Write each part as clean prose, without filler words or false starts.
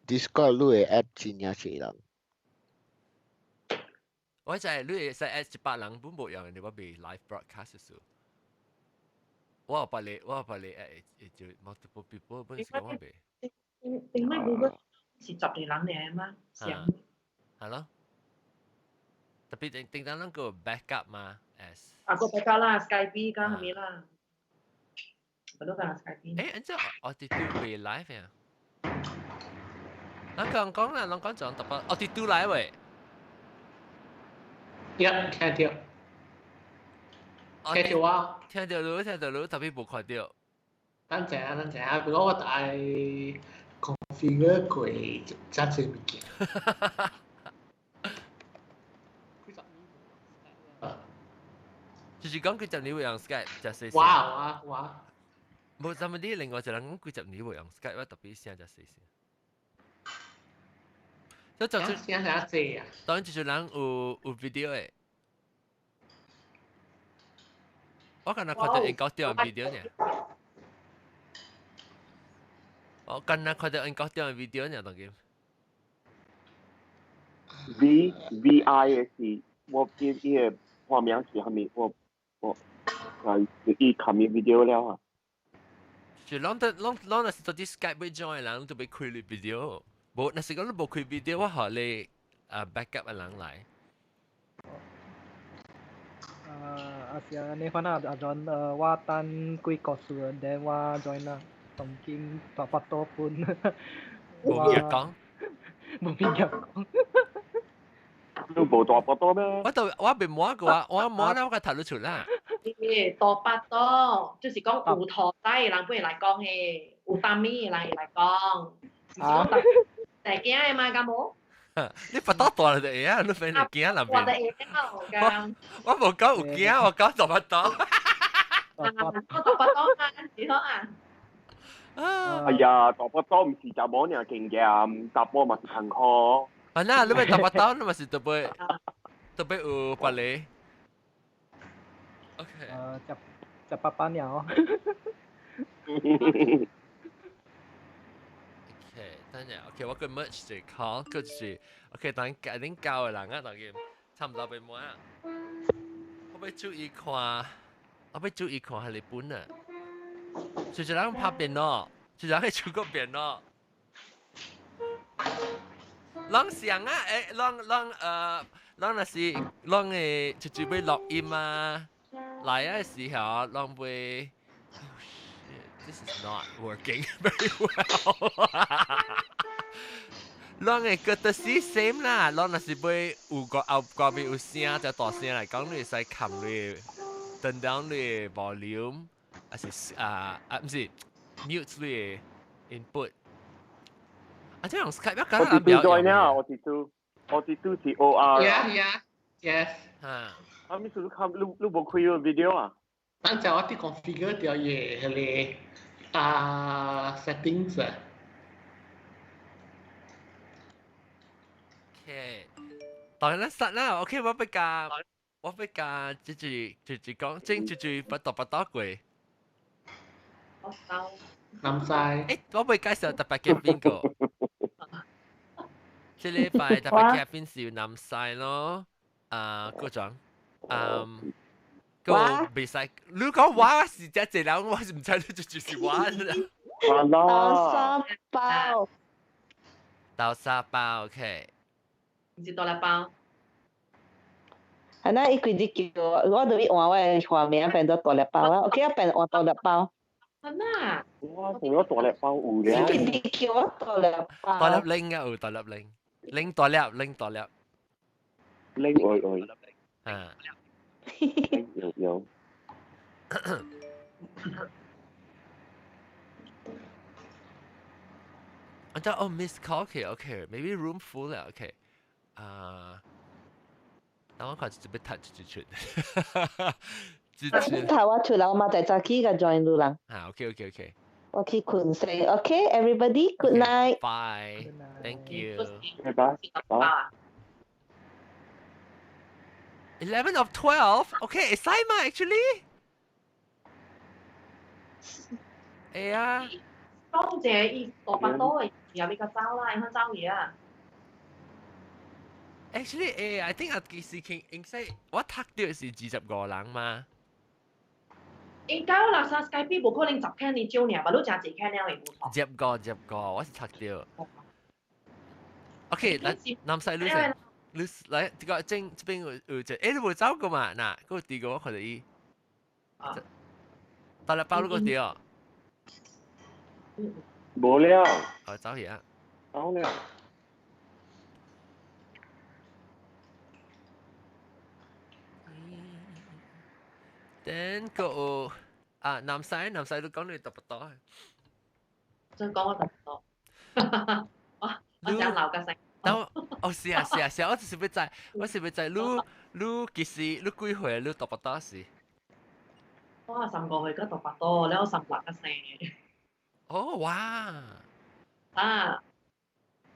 Discord 你會 add 真正濟人。我就係你會使 add 100人本無用，你我未 live broadcast 時。我有別你，我有別你 add 就 multiple people 本是講我未。定咩 Google 是10個人嚟嘛？上。係咯。特別定定當咱個 backup 嘛，as。啊個 backup 啦，Skype 加係咪啦？我都講 Skype。誒，然之後我哋都未 live 呀。咱講講啦，咱講講特別，我哋都來喂。一聽到。聽到啊！聽到你，聽到你，特別無看到。等陣啊，等陣啊，如果我大 configure 過遮濟物件。幾十年。就是講幾十年會用 Skype，就細聲。哇哇哇！無，咱們啲另外一個人講幾十年會用 Skype，我特別聲就細聲。所以就聲聲濟啊！當然就是人有 video 的。我敢若看著𪜶搞掉 video 呢。我敢若看著𪜶搞掉 video 呢，當今。 V V I 的是我伊伊個畫面是啥物？我我啊，伊看咪 video 了啊。就攏得攏攏若是到啲 Skype 欲 join 的人，都欲開你 video。無，若是講你無開 video，我予你啊 backup 的人來。啊，阿是啊，你看啊，阿 John，我等幾個月，then 我 join 啦，當今大腹肚分。無物講。無物講。你無大腹肚咩？我都我未摸過啊，我摸了我個頭都出啦。大腹肚就是講有肚仔的人本來講的，有膽米的人會來講。啊？大囝的嘛，敢無？你腹肚大就會啊，你反正驚人我就會了，我無講有驚，我講大腹肚。我大腹肚啊，是好啊。哎呀，大腹肚毋是查某爾經驗，查甫嘛是艱苦。啊那，你欲大腹肚，你嘛是特別特別有別個。OK。食食八百爾哦。 OK，等陣，OK，我個 merge 一個 call，個就是 OK，等恁教的人啊，當然差唔多欲滿啊。我欲注意看，我欲注意看係日本啊。就是人拍電腦，就是人去出國電腦。攏上啊，誒，攏攏呃，攏若是攏會就是欲錄音啊，來啊時候攏會。Oh shit, this is not working very well. 攏會覺得是 same 啦，攏若是欲有個後後面有聲就大聲來講，你會使撳你 turn down 你 volume，還是啊啊毋是 mute 你 input。啊，這用 Skype 要講我是做呢，我是做，我是做是 O R。 Yeah, yes。啊，啊，你是你看你你無開個 video 啊？咱就我啲 configure 掉嘢迄個啊 settings 啊。 OK，當然啦，實啦，OK，我欲共，我欲共，就是就是講正就是不多不多過。我收。南西。誒，我欲介紹特別嘉賓個。這禮拜特別嘉賓是南西咯，啊，嗰種，嗯，個袂使，你講我是這濟人，我是毋知你就就是我。豆沙包。豆沙包，OK。毋是大粒包。係啦，伊規日叫我，我就去換我的畫面變做大粒包啦。OK，我變換大粒包。真啊！哇，仲有大粒包有了。伊規日叫我大粒包。大粒拎啊，有大粒拎，拎大粒，拎大粒。拎愛愛。啊。有有。我知哦，miss call，OK，OK，maybe room full 啦，OK，啊，等我看就欲踢一出，頭我出來，我嘛在早起個 join 你人。啊，OK，OK，OK。我去睏先，OK，everybody，good night。 Bye，thank you。拜拜。拜。 11 of 12. Okay, 會使嘛 actually？會啊。講者伊大巴肚的也比較走啦，伊肯走去啊。 Actually，I think 啊，其實傾應該我讀到是25人嘛。應該我垃圾 Skype 無可能10間你少爾，嘛你誠濟間了會無錯。十個十個，我是讀到。OK，來南西你先，你來這個正這邊有隻，你無走過嘛？嗱，嗰個第二個我看到伊。啊。大粒包你個對。無了。哦，走去啊。走了。 Then 個啊，南西南西都講你特別多。真講我特別多。我想鬧個聲。但我哦是啊是啊是啊，我就是欲知，我是欲知你你幾時你幾歲你特別多時？我3個月個特別多，了16個聲。哦哇！啊，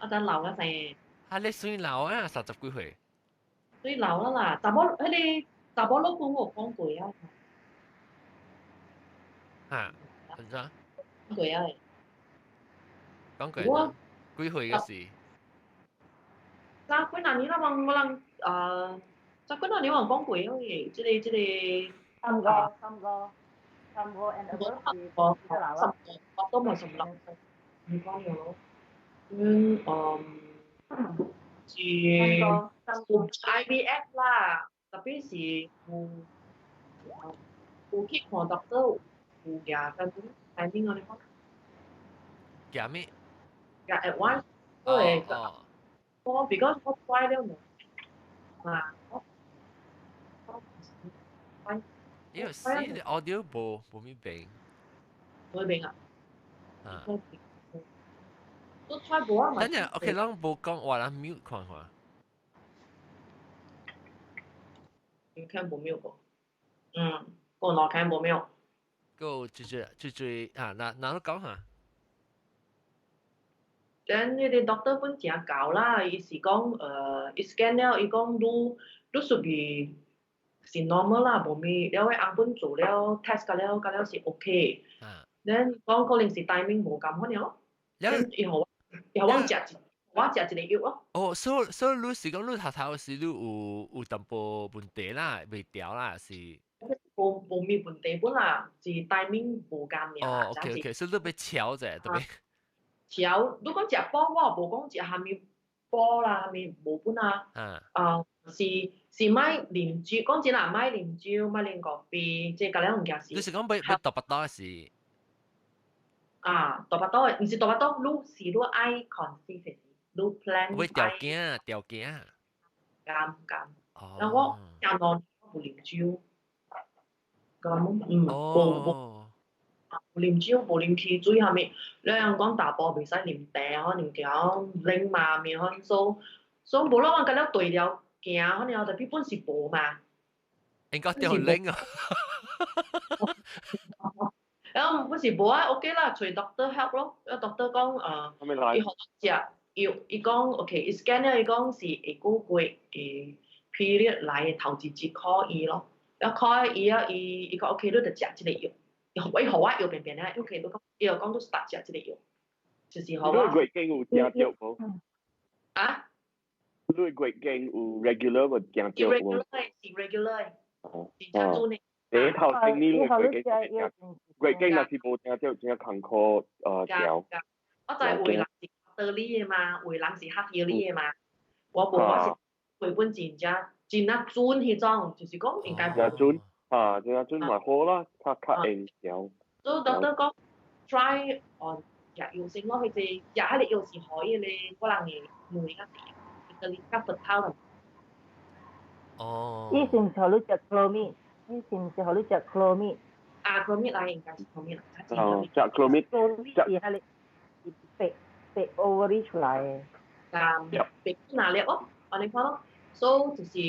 我真老個聲。啊，你算老啊，30幾歲？算老啦啦，查某彼個查某老公我講過啊。嚇？怎樣？講過啊。講過啊？幾歲嘅事？早幾若年啦，我人啊，早幾若年我講過啊，這個。三個三個三個 and above 是我較老啊。十我都冇16，唔講咗。嗯，是三個三個 IVF 啦，特別是有去看 doctor 有夾跟timing 我你講。夾咩？夾 advice，哦對，哦。我 because 我 try 了嘛，啊，我因為死 audio 無咩變。無變啊。啊。都 try 無啊嘛。等陣，OK，咱無講話，咱 mute 看看。你看無 mute 過？嗯，個腦看無 mute。個就是啊，哪哪都講下。等迄個 doctor 本誠𠢕啦，伊是講伊 scan 了，伊講你你屬於是 normal 啦，無咩，了個翁本做了 test 甲了，甲了是 OK。then 講可能是 timing 無仝款咯。了伊予我伊予我食一我食一個藥咯。哦，所以你是講你頭頭時你有淡薄問題啦，袂調啦，是。無咩問題本啦，是 timing 無仝爾。哦，OK OK，所以你欲調者，特別。調，你講食補，我也無講食啥物補啦，啥物無本啊。啊，是莫啉酒，講真啦，莫啉酒，莫啉咖啡，這個了物件是。你是講欲欲大腹肚是？啊，大腹肚的，毋是大腹肚，你是你愛 conceive 的，你 plan。欲調囝，調囝。敢敢。哦。然後我食2年無啉酒，咁無無。無啉酒，無啉汽水，啥物？你人講大埔袂使啉茶，可能條冷嘛面，可能所以無啦，我甲了對了行，可能特別本是無嘛。應該掉冷啊！然後本是無啊，OK 啦，揣 doctor help 咯。啊，doctor 講伊予我食藥，伊講 OK，伊 scan 了，伊講是下個月period 來的頭一日 call 伊咯。啊 call 伊啊，伊講 OK，你就食這個藥。伊予我藥便便咧，OK，你講，伊就講你 start 食這個藥，就是予我。你月經有行著無？啊？你月經有 regular 無行著無？ regular 是 regular 的，是真準的。第一頭先你月經月經若是無行著，真艱苦調。我知有的人是 quarterly 的嘛，有的人是 half yearly 的嘛。我無，我是回本真正真啊準彼種，就是講應該。真準啊，真啊準嘛好啦，較較會調。所以 doctor 講 try on 食藥先咯，彼個食彼個藥是予伊個我人的卵較個較 fertile。哦。伊是毋是予你食 Clomid？伊是毋是予你食 Clomid？啊，Clomid 啦，應該是 Clomid 啦。哦，食 Clomid。 Clomid 是彼個是白白 ovary 出來的。啊，白哪粒哦？按呢看咯，所以就是比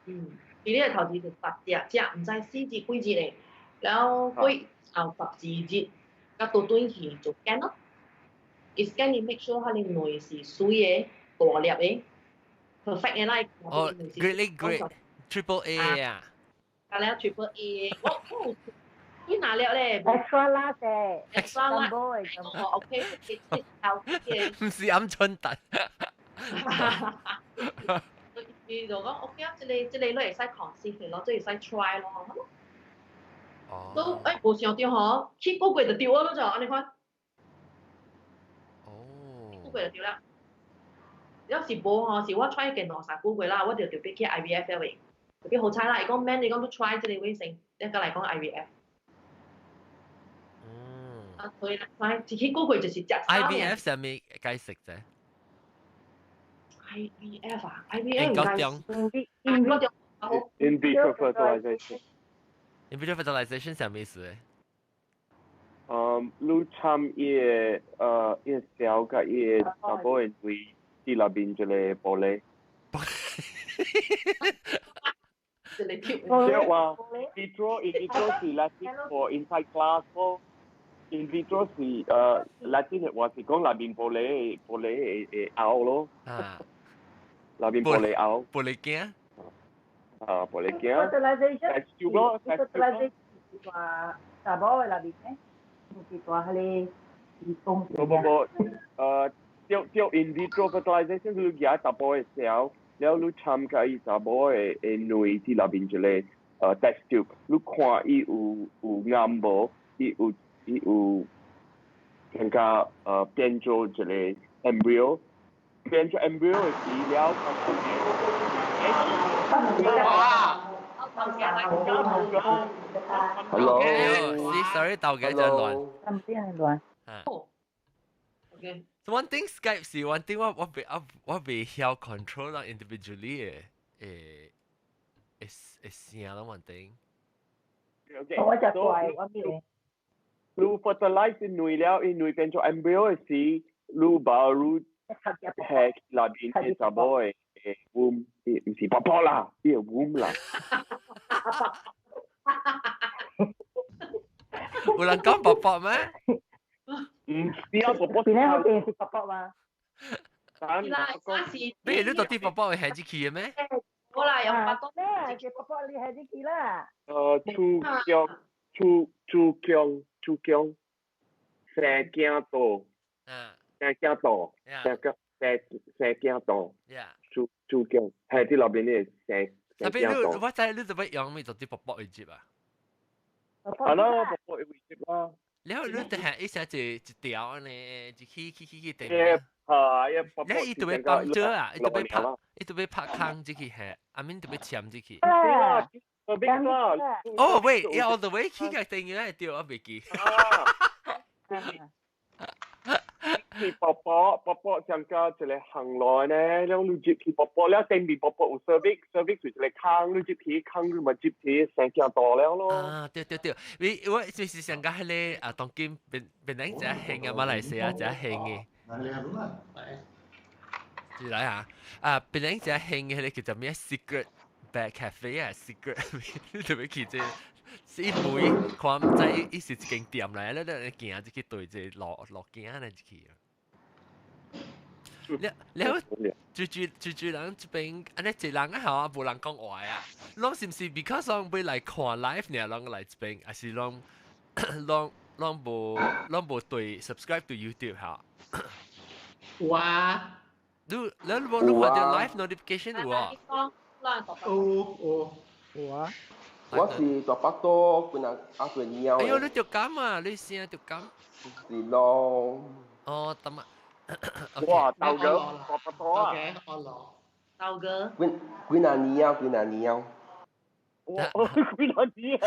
你，比你頭一就10隻，食毋知4日幾日咧，然後過後12日，甲倒轉去做 scan 咯。伊 scan 伊 make sure 彼個卵是媠的、大粒的，perfect 的啦。哦，great great triple A 啊。啊了 triple A，我有幾哪了咧？Extra large 嘅，extra large。哦，OK，唔是鵪鶉蛋。伊就講 OK 啊，這個你會使 conceive 嘅咯，這會使 try 咯。哦。都無想到嗬，去個月就對咯，就按呢款。哦。個月就對啦。有時無吼，是我 try 嘅兩三個月啦，我就特別去 IVF 了嘅。特別好彩啦，伊講免，伊講你 try 這個衛生，一個來講 IVF。啊，所以啦，try 一去個月就是食。 IVF 啥物解釋啫？ IVF 啊，IVF 應該中。應該中。 In vitro fertilization。 In vitro fertilization 啥物意思？你參伊個伊個小佮伊個查某的卵佇內面一個玻璃。一個貼。對話，vitro，in vitro 是 Latin for inside glass 咯。in vitro 是Latin 的話是講內面玻璃玻璃的凹咯。啊。內面玻璃凹。玻璃鏡。啊，玻璃鏡。 Fertilization。咯，fertilization 是話查某的內面咧，毋是大彼個子宮。無無無，對對，in vitro fertilization 你舉查某的小，了你參佮伊查某的的卵佇內面一個test tube，你看伊有癌無？伊有更加變做一個 embryo，變做 embryo 的時了。哇！Hello。 Sorry，豆嘅就亂。咁啲係亂。 OK。 So one thing Skype 是 one thing 我未曉 control 啦 individually 嘅會聲咯 one thing。 OK。我就怪我咩？你 fertilize 卵了，伊卵變做 embryo 的時，你把你下內面的查某的 womb，毋是婆婆啦，伊個 womb 啦。有人講婆婆咩？唔是啊，婆婆。邊咧好似是婆婆嘛？啦，是。比如你到底婆婆會下入去嘅咩？好啦，有八多咩？叫婆婆你下入去啦。厝姜，厝厝姜，厝姜，生鏡道，生鏡道，生鏡生生鏡道，厝厝姜，係啲內邊的生特別你我知你做乜用咩？到底婆婆會接啊？係咯，婆婆會接啦。然後你就係一下一一條呢，一去去去去地。係啊，你伊特別幫助啊，伊特別拍空這去係，阿面特別簽這去。哦喂，要 all the way 去個定嘅對，我未記。去婆婆，婆婆上個一個行來呢，了你接去婆婆，了頂面婆婆有 cervix，cervix 就一個空，你接去空，你咪接去生鏡大了咯。啊，對對對，你我就是上個彼個啊，當今變變成只興啊，馬來西亞只興嘅。住來啊！啊，變成只興嘅彼個叫做咩？Secret Bad Cafe 啊，Secret，你特別去這。是伊每看毋知伊是一間店來，你你行入去對這路路行呢入去。了了，住住住住人這邊，按呢一人啊吼，無人講話啊。攏是毋是 because 攏欲來看 live 爾，攏來這邊，還是攏無對 subscribe to YouTube 哈？有啊。你無你看著 live notification 有啊？有有有啊。我是大腹肚，幾若阿對貓。哎喲，你著感啊！你聲著感。是咯。哦，得嘛。哇，豆哥，大腹肚啊！豆哥。幾幾若年啊？幾若年啊？哇，幾若年啊？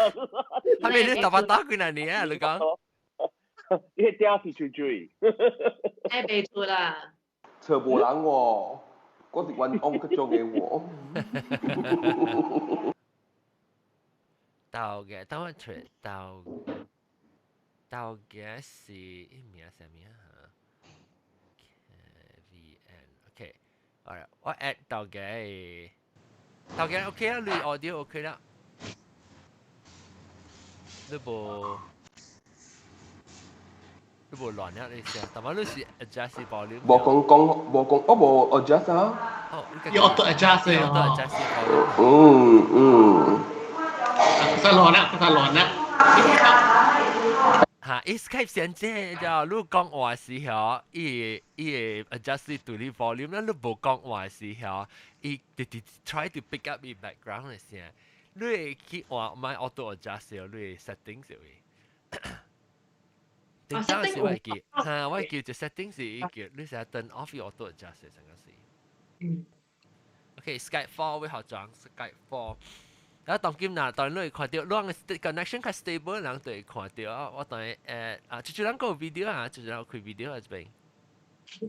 係咪你大腹肚幾若年啊？你講。你個嗲是吹吹。哎，袂出啦。找無人喎，我是冤枉去做嘅喎。豆嘅，等我出豆豆嘅是伊名啥物啊？K V N，OK，好啦，我 add 豆嘅，豆嘅 OK 啦，你 audio OK 啦，你無亂啊？你聲，但係你是 adjust volume。無講講，無講，我無 adjust 啊。哦，要 auto adjust 啊。auto adjust volume。嗯嗯。太亂啦，太亂啦。伊 Skype 先這就你講話時候，伊會 adjust 對你 volume，咱你無講話時候，伊直直 try to pick up 伊 background 的聲。你會去換買 auto adjust 你的 setting 是會。頂當時我會記，嚇我會記就 setting 是伊叫你成日 turn off 伊 auto adjust 成個是。OK，Skype 4 會學裝 Skype 4。啊，當今若當你會看到，你個 connection 較 stable，人就會看到啊。我當啊，就就人個 video 啊，就就人開 video 啊，這邊。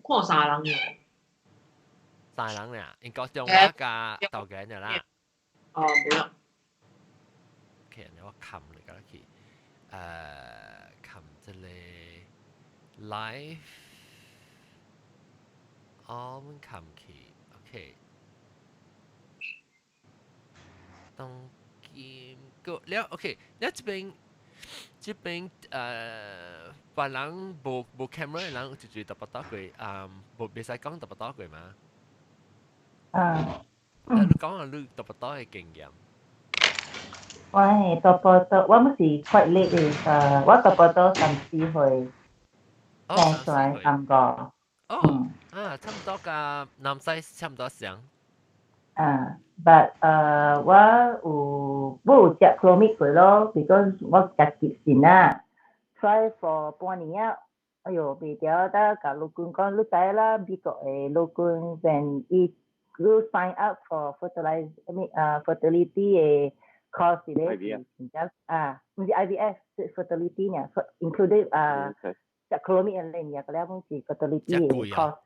看三人嘅。三人咧，應該中我加導演嘅啦。哦，冇啦。 OK，我撳嚟㗎去，撳這個 live，我們撳去，OK。當今個了，OK，了這邊別人無 camera 的人就特別多過，啊，無袂使講特別多過嘛。啊。你講下你特別多的經驗。我係大波多，我毋是 quite late 的，我大波多34歲，生出來三個。哦，啊，差唔多佮南西差唔多相。啊，but 我有食 Clomid 過咯，because 我食急性啊，try for 半年啊，哎喲，袂調，得共老公講，你知啦，美國的老公 when 伊你 sign up for fertilize，I mean fertility 的 course 咧是真正啊，毋是 IVF，是 fertility 爾，included 食 Clomid 的咧，個了講是 fertility 的 course，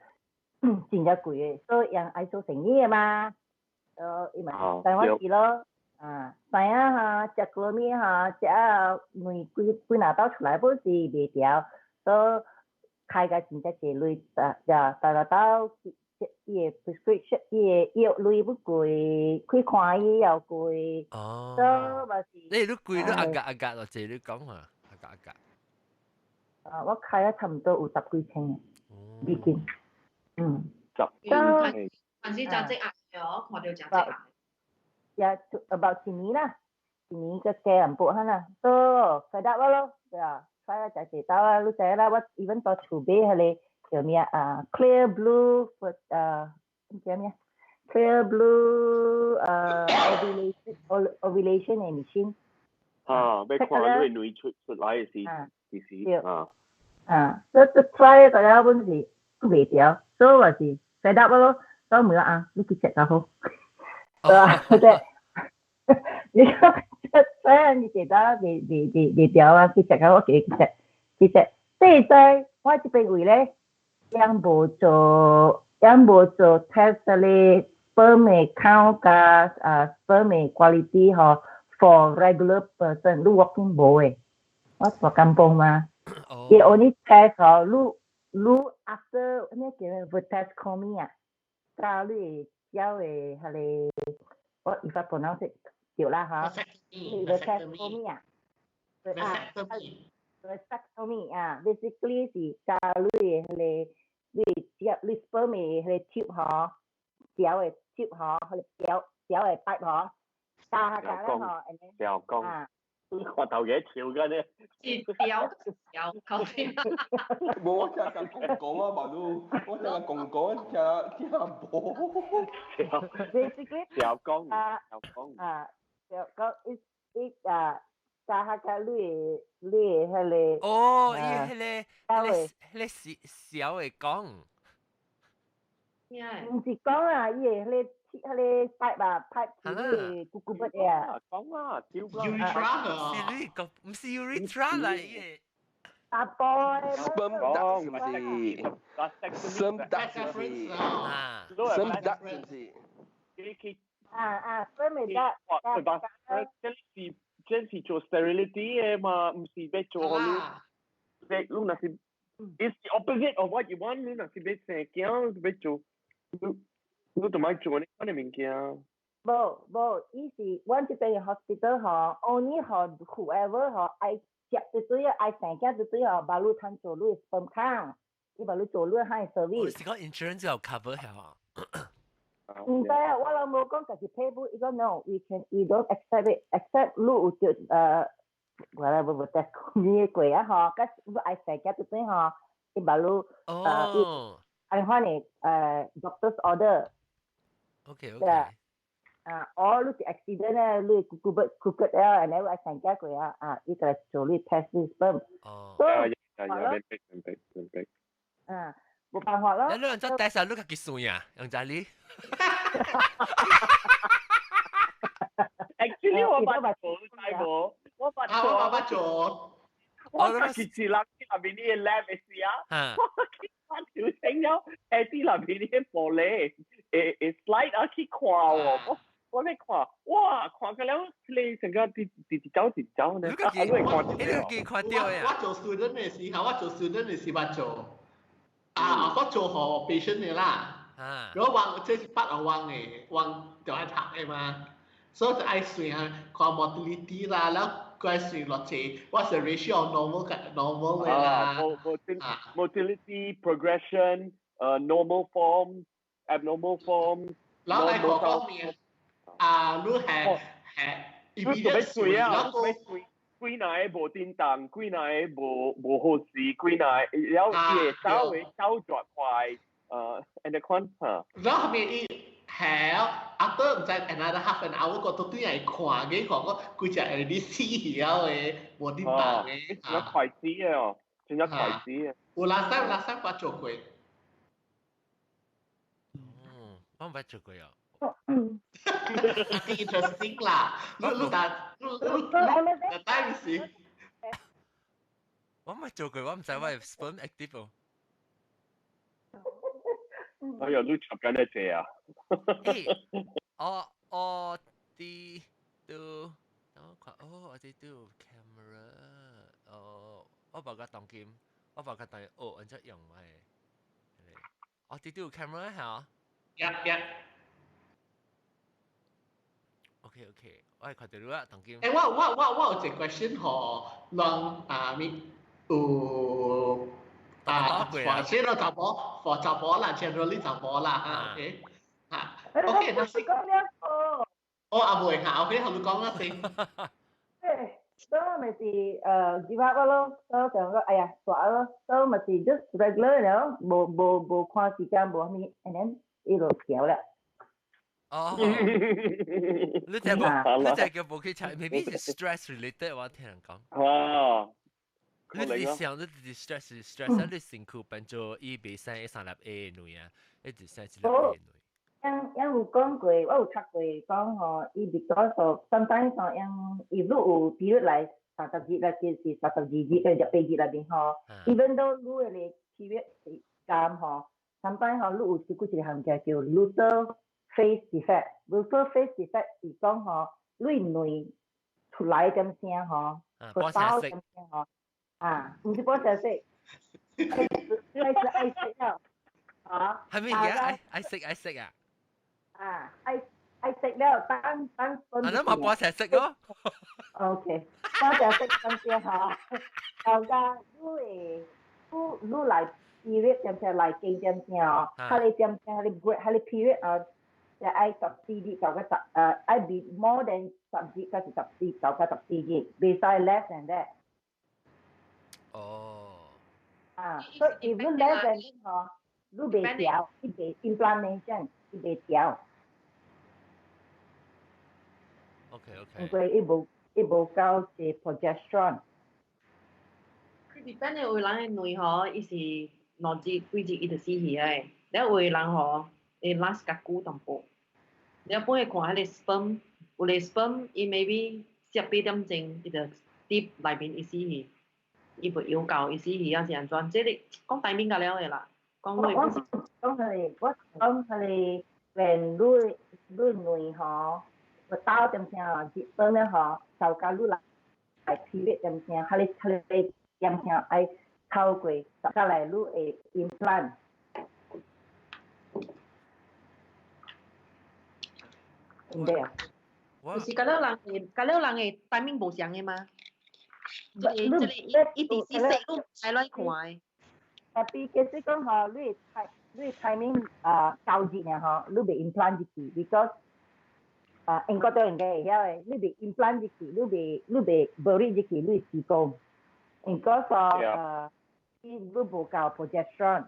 真正貴的，所以人愛做生意的嘛。伊嘛台灣去咯，啊，知影哈，食 Clomid 哈，食啊兩幾幾若道出來本是袂調，所以開甲真正濟鐳，啊，逐逐道伊的 prescription，伊的藥鐳不貴，去看醫又貴，所以嘛是。你貴你阿格阿格落濟你講啊，阿格阿格。啊，我開啊差唔多有十幾千美金，嗯。十幾千。還是真正壓咗，看到真正壓。也 about 一年啦，一年個加淡薄哈啦，都開得我咯，對啊，開啊食濟道啊，你知啦，我 even 到厝買彼個叫咩啊？Clear Blue 啊，叫咩？Clear Blue ovulation 的 machine。啊，欲看你卵出來的時啊。啊，這這 try 大家本是袂調，所以話是 fed up 咯。所以問啊，你去 check 較好。對啊，對。你講這這你覺得袂調啊？去 check 較好，去 check 去 check。這在我這邊位咧，ยัง無做，ยัง無做 test 咧 sperm 的 count 佮sperm 的 quality 吼，for regular person，你 walk in 無的。我住甘榜嘛，伊 only test 吼，你 after 咩叫 vasectomy 啊？加你小的彼個，我 if I pronounce it 對啦哈，vasectomy 啊，啊，vasectomy 啊，basically 是加你的彼個，你接你 sperm 的彼個 tube 吼，小的 tube 吼，彼個小小的 pipe 吼，加加咧吼，小講，你看頭家笑緊咧，是屌屌靠邊。無我聽人講講啊，嘛都，我聽人講講聽聽無。 Basically 小講，小講啊，小講伊伊啊，加下加你的彼個。哦，伊彼個彼個小小的講。毋是講啊，伊的彼個彼個 pipe 啊，pipe 是你咕咕筆的啊。講啊，屌 Urethra 是你個，毋是 urethra 啦，伊個。阿波的。 Sperm duct 是毋是？Sperm duct 是毋是？Sperm duct 是毋是？啊啊，sperm duct。這是做 sterility 的嘛，毋是欲做你，你你若是，it's the opposite of what you want，你若是欲生囝，欲做，你你就莫做呢款的物件。無無，伊是阮這邊 hospital 吼，only 予 whoever 吼愛食就對啊，愛生囝就對吼，baru 通做你 sperm count，伊 baru 做你彼 service。是講 insurance 有 cover 係嘛？毋知啊，我老母講家己 pay 不，伊講 no，we can we don't accept it，except 你有著我來無無 test 咩過啊吼，佮你愛生囝對對吼，伊把你按款的doctor's order。 OK。啊，哦，你是 accident 咧，你 crooked crooked 了，然後愛生囝過啊，啊，伊個來做你 test 你 sperm。哦。呀，明白明白明白。啊，冇辦法咯。你兩隻 test 啊，你家己算呀，楊仔你。 Actually 我捌做，知無？我捌做，我捌做。我家己一人去內面啲 lab 的時啊，我去看條整了，喺啲內面啲玻璃，會會 slide 啊去看喎，我咧看，哇，看個了，你成個直直直走直走呢，你家己你家己看到呀？我做 student 的時候，我做 student 的時捌做，啊，我做予 patient 的啦，如果話這是捌學彎的，彎就愛讀的嘛，所以就愛算啊，看 motility 啦，了佢算落去，what's the ratio of normal 跟 normal 的啦。 Motility progression，normal form，abnormal form。然後來講方面，啊，你係係你做咩水啊？做咩水？幾若個無叮當，幾若個無無好勢，幾若個了伊會稍微走轉快，and the 款嚇。然後後面伊係 after 毋知 another half an hour 個都對來看嘅，看個規隻會哩死了的，無叮當的。真正快死的哦，真正快死的。有 last time last time 我做過。嗯，我毋捌做過哦。 Interesting 啦，你你但你你你但是，我毋捌做過，我毋知我係 sperm active 哦。哎呀，你插緊一隻啊！我我啲都等我看，哦，我啲都有 camera，哦，我把個當今，我把個當哦，按怎用嘅？我啲都有 camera 嚇。 Yep. OK OK，我係看到你啦，當今。誒，我有一個 question 予人啊，咪有啊，或者咯，查某，或查某啦，generally 查某啦嚇，OK 嚇，OK，那是講了哦。哦，阿妹嚇，OK，同你講啦先。誒，所以咪是give up 咯，所以就講哎呀，煞咯，所以咪是 just regular 了，無無無看時間無啥物，and then 伊就調了。哦，你這無，你這叫無去查，maybe 是 stress related，我聽人講。啊！你直想，你直 stress stress，你身軀變做伊袂生一三粒 A 卵啊，一直生一粒 A 卵。因因有講過，我有讀過講吼，伊 because of sometimes 吼，因伊如有 period 來30日啦，就是32日跟28日內面吼，even though 你的 period 是監吼，sometimes 吼，你有一個一個項叫luteal phase defect，luteal phase defect 是講吼，你卵出來點聲吼，個包點聲吼，啊，毋是波聲色，係是愛食了，啊，係咪嘅？愛愛食愛食啊！啊，愛愛食了，等等分。啊，那嘛波聲色咯。 OK，波聲色咁先吼，大家你會你你來 period 點聲來經點聲哦，佢哋點聲佢哋 break 佢哋 period 啊。就愛14日到個十愛 be more than 10日，還是14到個14日，袂使 less than that。哦。啊，所以 if you less than that 吼，你袂調，伊袂 implantation，伊袂調。 OK。因為伊無伊無夠是 progesterone。佢 depend 有的人的卵吼，伊是2日幾日伊就死去的，了有的人吼會 last 較久淡薄。你本會看彼個 sperm，有個 sperm 伊 maybe 7、8點鐘，伊就佇內面伊死去，伊袂要求伊死去抑是按怎？這個講timing 甲了的啦。講我講係我講係連你你卵吼，有兜點聲，日本咧吼，就甲你來 period 點聲，彼個彼個點聲愛透過十個來你會 implant。唔對啊，就是甲了人的，甲了人的 timing 無相的嗎？這個這個伊伊佇四歲，你毋知亂看的。特別其實講吼，你你 timing 啊交日爾吼，你袂 implant 入去，because 啊，英國都應該會曉的，你袂 implant 入去，你袂 bury 入去，你子宮。英國說你無夠 progesterone。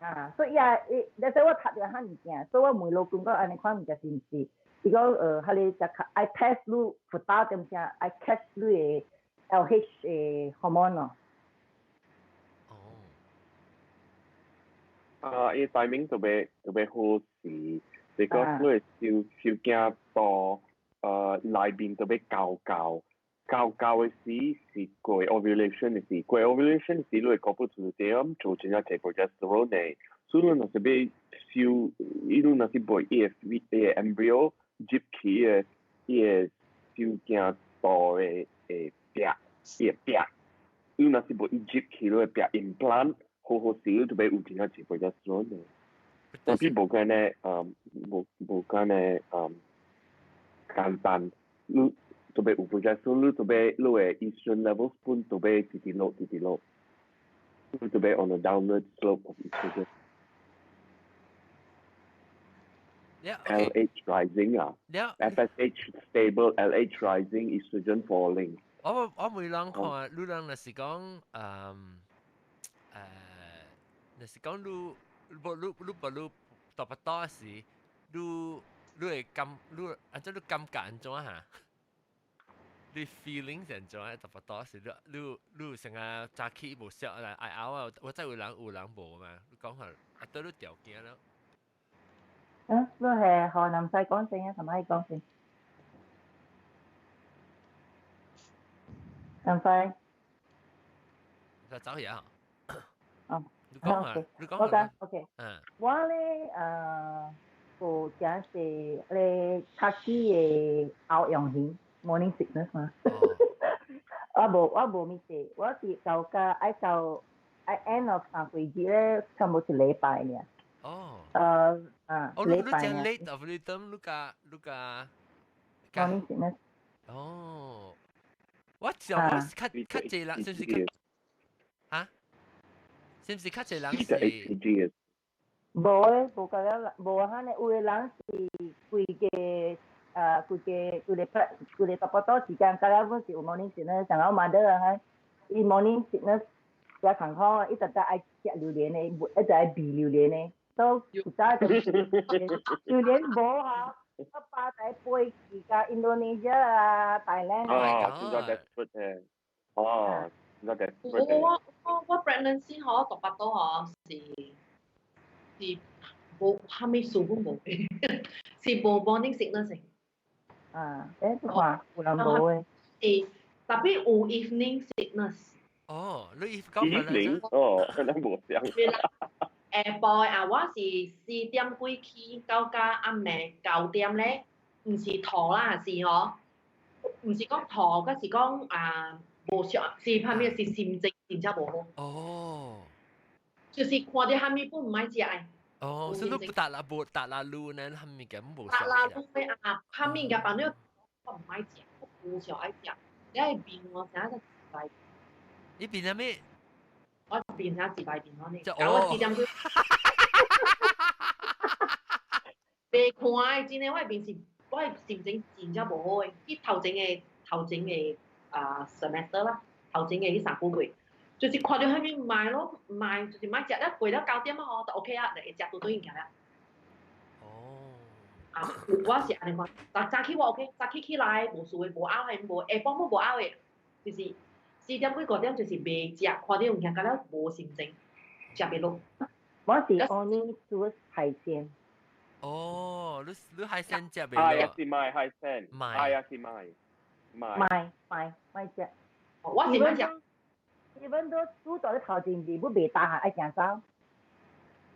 啊，所以啊，伊，但是我讀著遐物件，所以我問老公講按呢款物件是毋是？伊講彼个就愛 test 你 fertile 點聲，愛 catch 你的 LH 的 hormone 咯。啊，伊 timing 特別特別好時，because 你會小驚到內面特別厚厚。厚厚的時是過 ovulation 的時，過 ovulation 的時，你會 corpus luteum 做真正濟 progesterone 的，所以你若是欲收，伊你若是袂伊的 embryo 入去伊的受精道的的壁，伊的壁，你若是無伊入去，你的壁 implant 好好時，你就欲有真正濟 progesterone 的。但是無干呢，無無無干呢，簡單，你特別有 progesterone，你特別你的 estrogen levels 本特別直直落直直落，你特別 on a downward slope of estrogen。LH rising 啊，FSH stable, LH rising, estrogen falling。我每人看，你人若是講，若是講你無你你無你大腹肚時，你會感你按怎你感覺按怎哈？你 feeling 是按怎？大腹肚時，你你成日早起無痟來愛嘔啊！我知有人無嘛？你講下，啊，對你條件咯。啊，你係河南西講先啊，同埋講先。南西。就走嘢啊！哦，你講啊，你講我講，OK。嗯。我咧有誠濟咧早起的嘔用型 morning sickness 嘛。我無物事，我是到甲愛到愛 end of 三幾日咧，差不多一禮拜爾。哦。啊，哦，你講 late of rhythm，你加。 morning sickness。哦。我就我較較濟人，是毋是較？嚇？是毋是較濟人是？無咧，無甲了，無哈呢。有的人是規個規個規個規個差不多時間，甲了阮是有 morning sickness，像我 mother 啊，哈，伊 morning sickness 也艱苦，伊逐逐愛食榴蓮的，一直愛避榴蓮的，所以有早就榴蓮無哈，我爸仔飛去甲印度尼西亞啊、Thailand 啊。哦，真正 desperate 的，哦，真正 desperate。我 pregnancy 嗬，讀八多嗬是無蝦米數都無，是無 morning sickness。啊，你看有人無的。是，特別有 evening sickness。哦，你 evening 哦，可能無相。下晡啊，我是4點幾起，到甲暗暝9點咧，毋是吐啦，是吼，毋是講吐，閣是講啊無想，是啥物是心情真正無好。哦。就是看著啥物本毋愛食的。哦，所以你不達啦，無達啦路呢，啥物件無達啦路的啊，啥物件反正我毋愛食，我無想愛食。你愛變我啥就自敗。你變啥物？我變啥自敗變我呢？我4點幾。袂看的，真的，我的面是，我的心情真正無好的。去頭前的啊 semester 啦，頭前的彼3個月，就是看著彼物賣咯，賣就是賣食，了過了9點啊吼，就 OK 啊，就會食拄拄物件啦。哦。啊，我是按呢款，早早起我 OK，早起起來無事的，無嘔的，無下晡攏無嘔的，就是4點幾5點就是袂食，看著物件，感覺無心情，食袂落。我是 only 煮海鮮。哦，你海鮮食袂落？啊，也是賣海鮮，啊，也是賣，賣賣賣食。我是賣食。基本都煮到咧頭前面，要袂焦愛行走。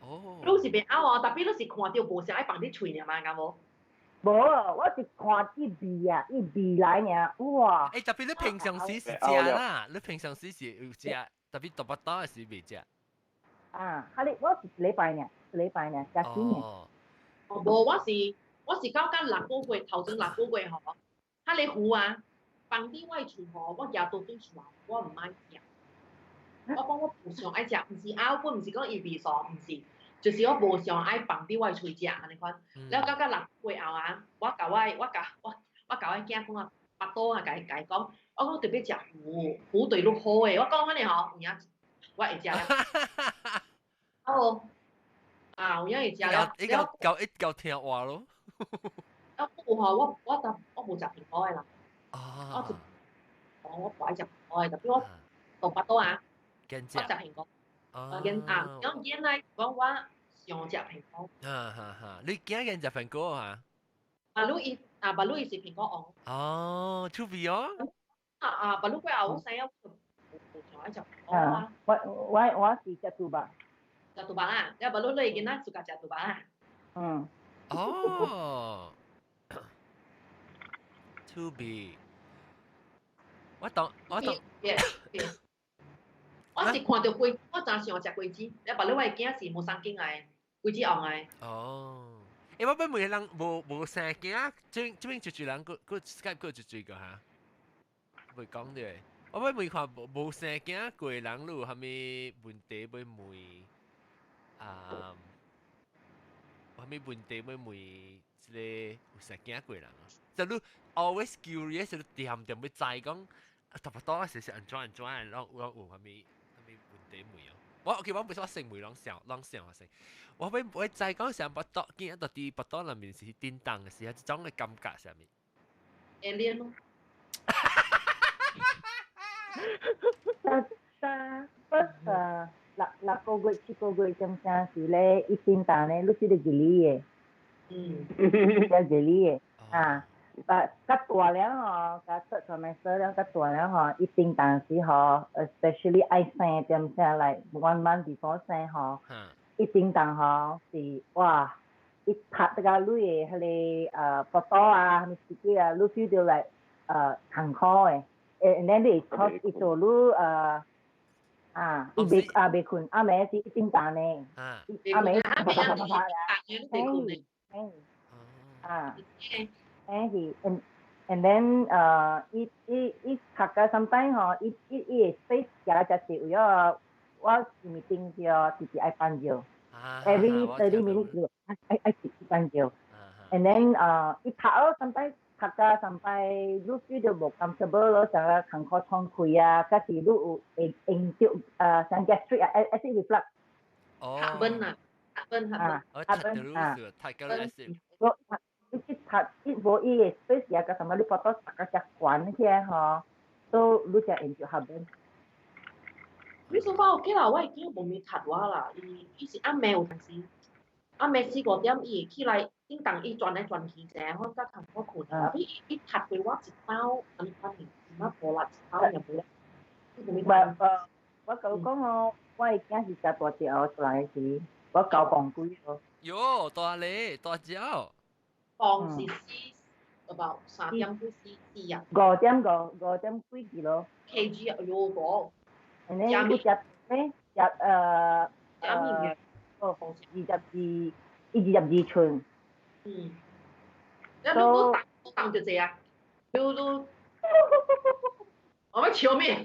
哦。你是袂嘔哦，特別你是看著無啥愛放佇喙爾嘛，敢無？無，我是看伊味啊，伊味來爾，哇！特別你平常時是食啦，你平常時是有食，特別大腹肚的時袂食。啊，哈你我是一禮拜爾，一禮拜爾，食幾年。哦。無，我是到甲6個月，頭前6個月吼，哈你糊啊，放佇我的喙吼，我舉刀對出來，我毋愛食。我講我不想愛食，毋是嘔，我毋是講伊味素，毋是，就是我無想愛放佇我的喙食按呢款。了到到6個月後啊，我共我我共我我共我囝講啊，腹肚啊，共伊共伊講，我講特別食糊，糊對你好的，我講按呢吼，有影我會食了。哦，啊，有影會食了。一夠夠一夠聽話咯。啊，有吼，我我就我無食蘋果的啦。啊。我我無愛食蘋果的，特別我大腹肚啊，我食蘋果。啊，啊，咁囡仔講我想食蘋果。啊哈哈，你驚人食蘋果啊？啊，你伊啊，巴魯伊是蘋果王。哦，出味哦。啊啊，巴魯過後我知影，我想愛食蘋果啊。我我我是食豬肉。食豬肉啊？你巴魯你囡仔自家食豬肉啊？嗯。哦。出味。我當我當。我是看著果，我真想食果子。你巴魯我的囝是無三經來，果子王來。哦。欸，我欲問人無無生囝，這這邊一濟人閣閣 Skype 閣一濟個哈，袂講著。我欲問看無無生囝過的人，你有啥物問題欲問？啊，有啥物問題欲問？這個有生囝過的人啊？就你 always curious，你恬恬欲知講，差不多是是按怎按怎，攏有有啥物啥物問題問哦？我 OK，我袂說我先問攏想攏想啊先。我欲我知講啥腹肚囝到底腹肚內面是叮當的時候，這種的感覺啥物？Alien 咯。但但 first 六六個月7個月正正是咧，伊叮當咧，你是咧熱你的。嗯。叫熱你的啊，但較大了吼，較出 trimester 了較大了吼，伊叮當時吼，especially 愛生點聲來 one month before 生吼，伊叮當吼是哇，伊拍得個你的彼個腹肚啊，啥物事體啊，你 feel 著來艱苦的，誒，and then 你會 cause 伊做你啊，伊袂啊袂睏，暗暝是一叮當呢，暗暝啪啪啪啪啪啊，嘿，啊。誒是，and then 伊伊伊讀甲 sometimes 吼，伊伊伊會 space 行遮濟位哦，我 meeting 時哦，直直愛放尿，every 30 minutes 愛愛直直放尿，and then 伊讀哦，sometimes 讀甲 sometimes 你 feel 著無 comfortable 咯，啥個艱苦喘氣啊，抑是你有會用著像 gastric 啊，acid reflux。哦。 heartburn 啊，heartburn 啊，heartburn 啊，太高 acid。我你去讀，伊無伊個 space 啊，甲什麼你腹肚讀甲遮懸起來吼，都你才會著 heartburn。你說法 OK 啦，我會記無咪讀我啦，伊伊是暗暝有當時，暗暝4、5點伊會起來，叮當伊轉來轉去者，我較艱苦睏啊。伊伊讀過我一包，按呢款爾，什麼無啦，一包也無啦。我我甲你講哦，我的囝是誠大隻哦，出來時我9磅幾哦。喲，大咧，大隻。磅是四，about 3點幾四四啊。5.5，5點幾 kilo。 kg 啊，喲個。安呢，你食咩？食哦，22，22寸。嗯。你你重重就濟啊？你你，我欲笑咩？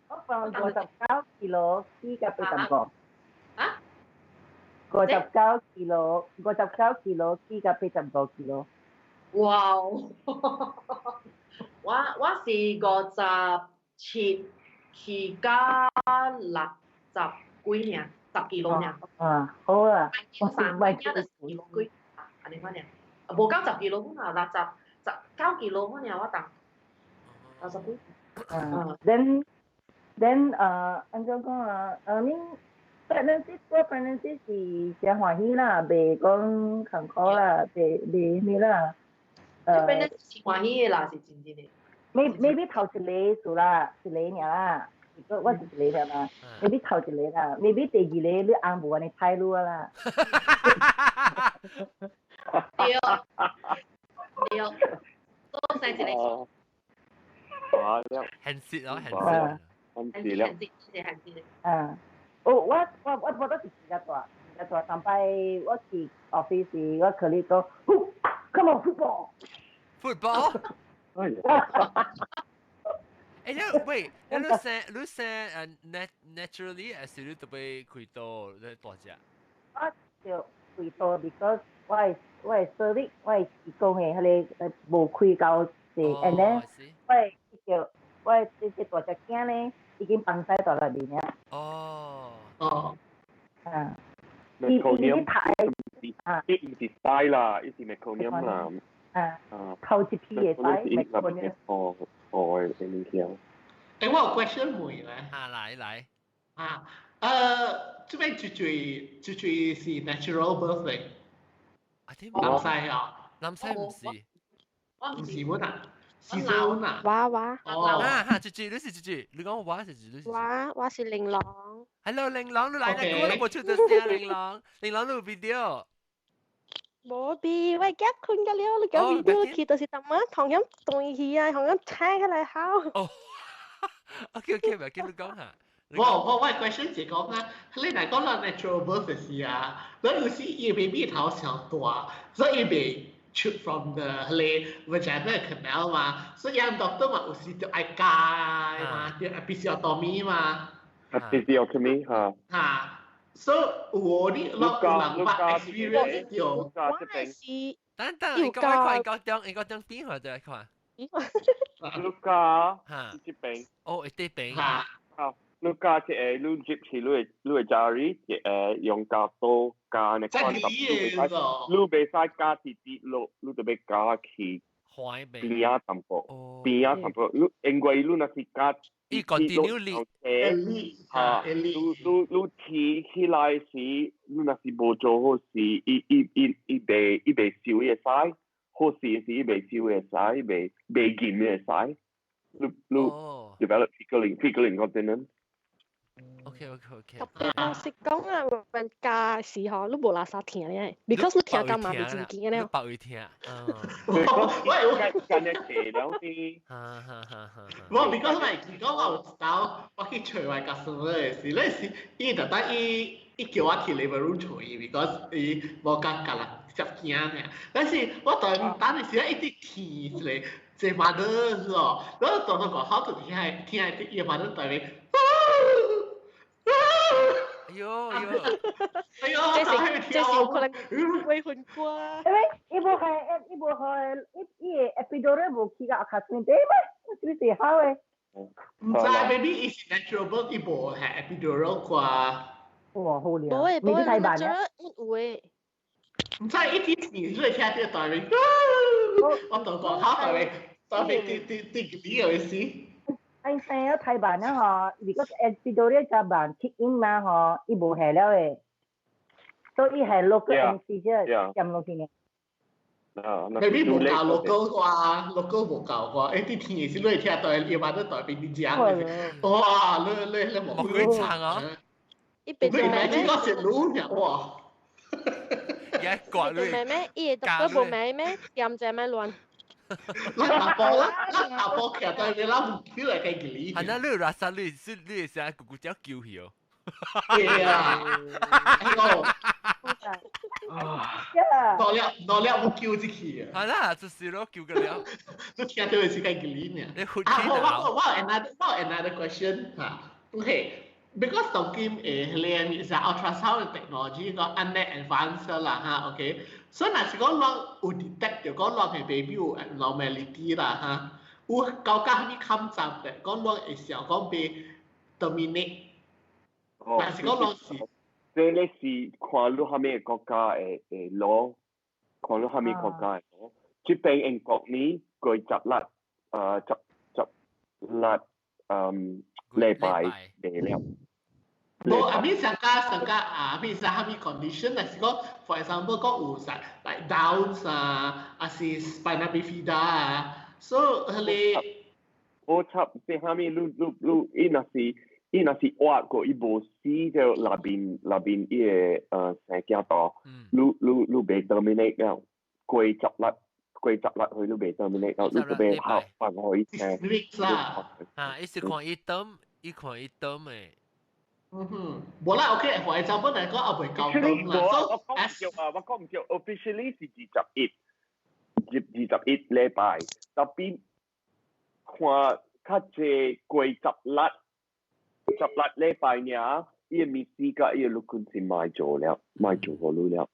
我放59 kilo，四甲85。啊？59 kilo，59 kilo，四甲85 kilo。哇！我我是57去到60幾爾，10 kilo 爾。啊，好啊。我是買就10 kilo 幾，按呢款爾，無夠10 kilo 款啊，69 kilo 款爾我當60幾。嗯，then then 按怎講啊？I mean pregnancy 過 pregnancy 是誠歡喜啦，袂講艱苦啦，袂袂咩啦。 pregnancy 是歡喜的啦，是真正的。 Maybe 頭一个數啦，一个爾啦，我我是一个爾嘛。maybe 頭一个啦，maybe 第二个你翁無按呢歹你啦。對，對，多生一個。啊，了。現實咯，現實。現實了。現實，現實。啊，哦，我我我覺得是真大，真大。上擺我去 office 時，我 colleague 講，come on football。 football。誒，你喂，你生 naturally 還是你特別開刀你大隻？我就開刀，because 我的 cervix 我的子宮的彼个無開夠濟，and then 我的就我的這大隻囝咧已經放曬在內面了。啊。 Meconium 啊，伊毋是屎啦，伊是 meconium 啦。啊，頭一批的屎 meconium。哦哦，的物件。誒，我有 question 問咧。啊，來來。啊，這邊最最最最是 natural birth 嚟。啊，啲南西啊？南西唔是。唔是本啊？是本啊？我我。哦。啊哈，姐姐，你是姐姐，你講我是姐姐。我是玲瑯。 Hello，玲瑯，你來啦，我都冇出得聲，玲瑯，玲瑯你有 video？無比，我夾困個了，你講 video 去就是淡仔，同樣斷去啊，同樣拆起來好。哦，OK OK，咪叫你講下。我 question 是講啊，你若講到 natural birth 時啊，你有時伊 baby 頭上大，所以袂出 from the 彼個 vagina canal 嘛，所以 doctor 嘛有時就愛加嘛，就 episiotomy 嘛。 Episiotomy 嚇。嚇，所以有你落有人捌 experience 到。我是。等等，你講快，你講你講邊個就看。你加嚇，這邊。哦，這邊。嚇。啊，你加一個，你入去你的家裡，一個用膠刀加那款，你袂使加直直落，你就欲加去邊仔淡薄，邊仔淡薄。你因為你若是加伊 continue 力，嚇，你提起來時，你若是無做好時，伊袂收伊會使，好時是伊袂收會使，袂禁會使。你 develop fecal incontinence。 OK。特別老實講啊，問家時候你無垃圾聽咧，because 你聽到嘛袂真驚咧。白會聽。喂，我今日騎了啲。哈哈哈哈。我 because 咪講我有一道，我去揣我 customer 的時，那時伊特登伊叫我去 labor room 揣伊，because 伊無甲甲人接驚爾。但是我等等的時，一直聽一個一個 mother 咯，然後當當個好就聽聽伊 mother 對面。哎呦哎呦！哎呦！這是有可能未瞓過。因為伊無係，伊無係，伊伊的 epidural 無去到較順對咩？這是好的。毋知，maybe 伊是 natural birth，伊無係 epidural 啩。哇，好了。無會，無會，natural 有的。毋知伊啲你你聽到大面，我同講好大面，大面啲啲啲你有意思。哎，生咗太慢啦嗬，如果 epidural 就慢 kick in 嘛嗬，伊無係了的，所以係 local anesthesia 佔落去呢。 maybe 無夠 local 啩，local 無夠啩，誒啲天是你聽到，伊嘛都代表你講，哇！你無鬼慘啊！伊變做妹妹，我食滷呢，哇！一割你妹妹，伊會讀無妹妹，掂者咩亂？咱阿婆啦，咱阿婆徛在邊，咱唔叫來計佢。係那你垃圾你是你是咕咕叫叫去哦。對啊，哎呦！到了到了，我叫這去啊！係啦，就是咯，叫個了。你聽到是計佢呢？你啊，我 another question 嚇，OK。because 當今誒，彼個是 ultrasound technology 個按呢 advance 啦嚇，OK。所以若是講咱有 detect 到講咱的 baby 有 abnormality 啦嚇，有到甲啥物坎站的，講咱會想講被 terminate。哦，若是講咱是，這個是看你啥物國家的 law，看你啥物國家的 law。這邊英國呢，過10粒，10粒，禮拜袂了。無，I mean 上加上加啊，I mean 啥物 condition，若是講，for example 講有啥，like Downs 啊，還是 spina bifida 啊，所以彼個。我插是啥物？你，伊若是挖過，伊無死就內邊伊個生囝肚，你袂 terminate 了，過十粒過十粒去你袂 terminate 了，你就欲好放予伊聽。啦。啊，伊是看伊燈，伊看伊燈的。嗯哼，無啦，OK，for example 嚟講，我袂夠燈啦。我講唔對啊，我講唔對，officially 是21，21禮拜，特別看。較濟過16禮拜爾，伊的物事佮伊的律君是莫做了，莫做予你了。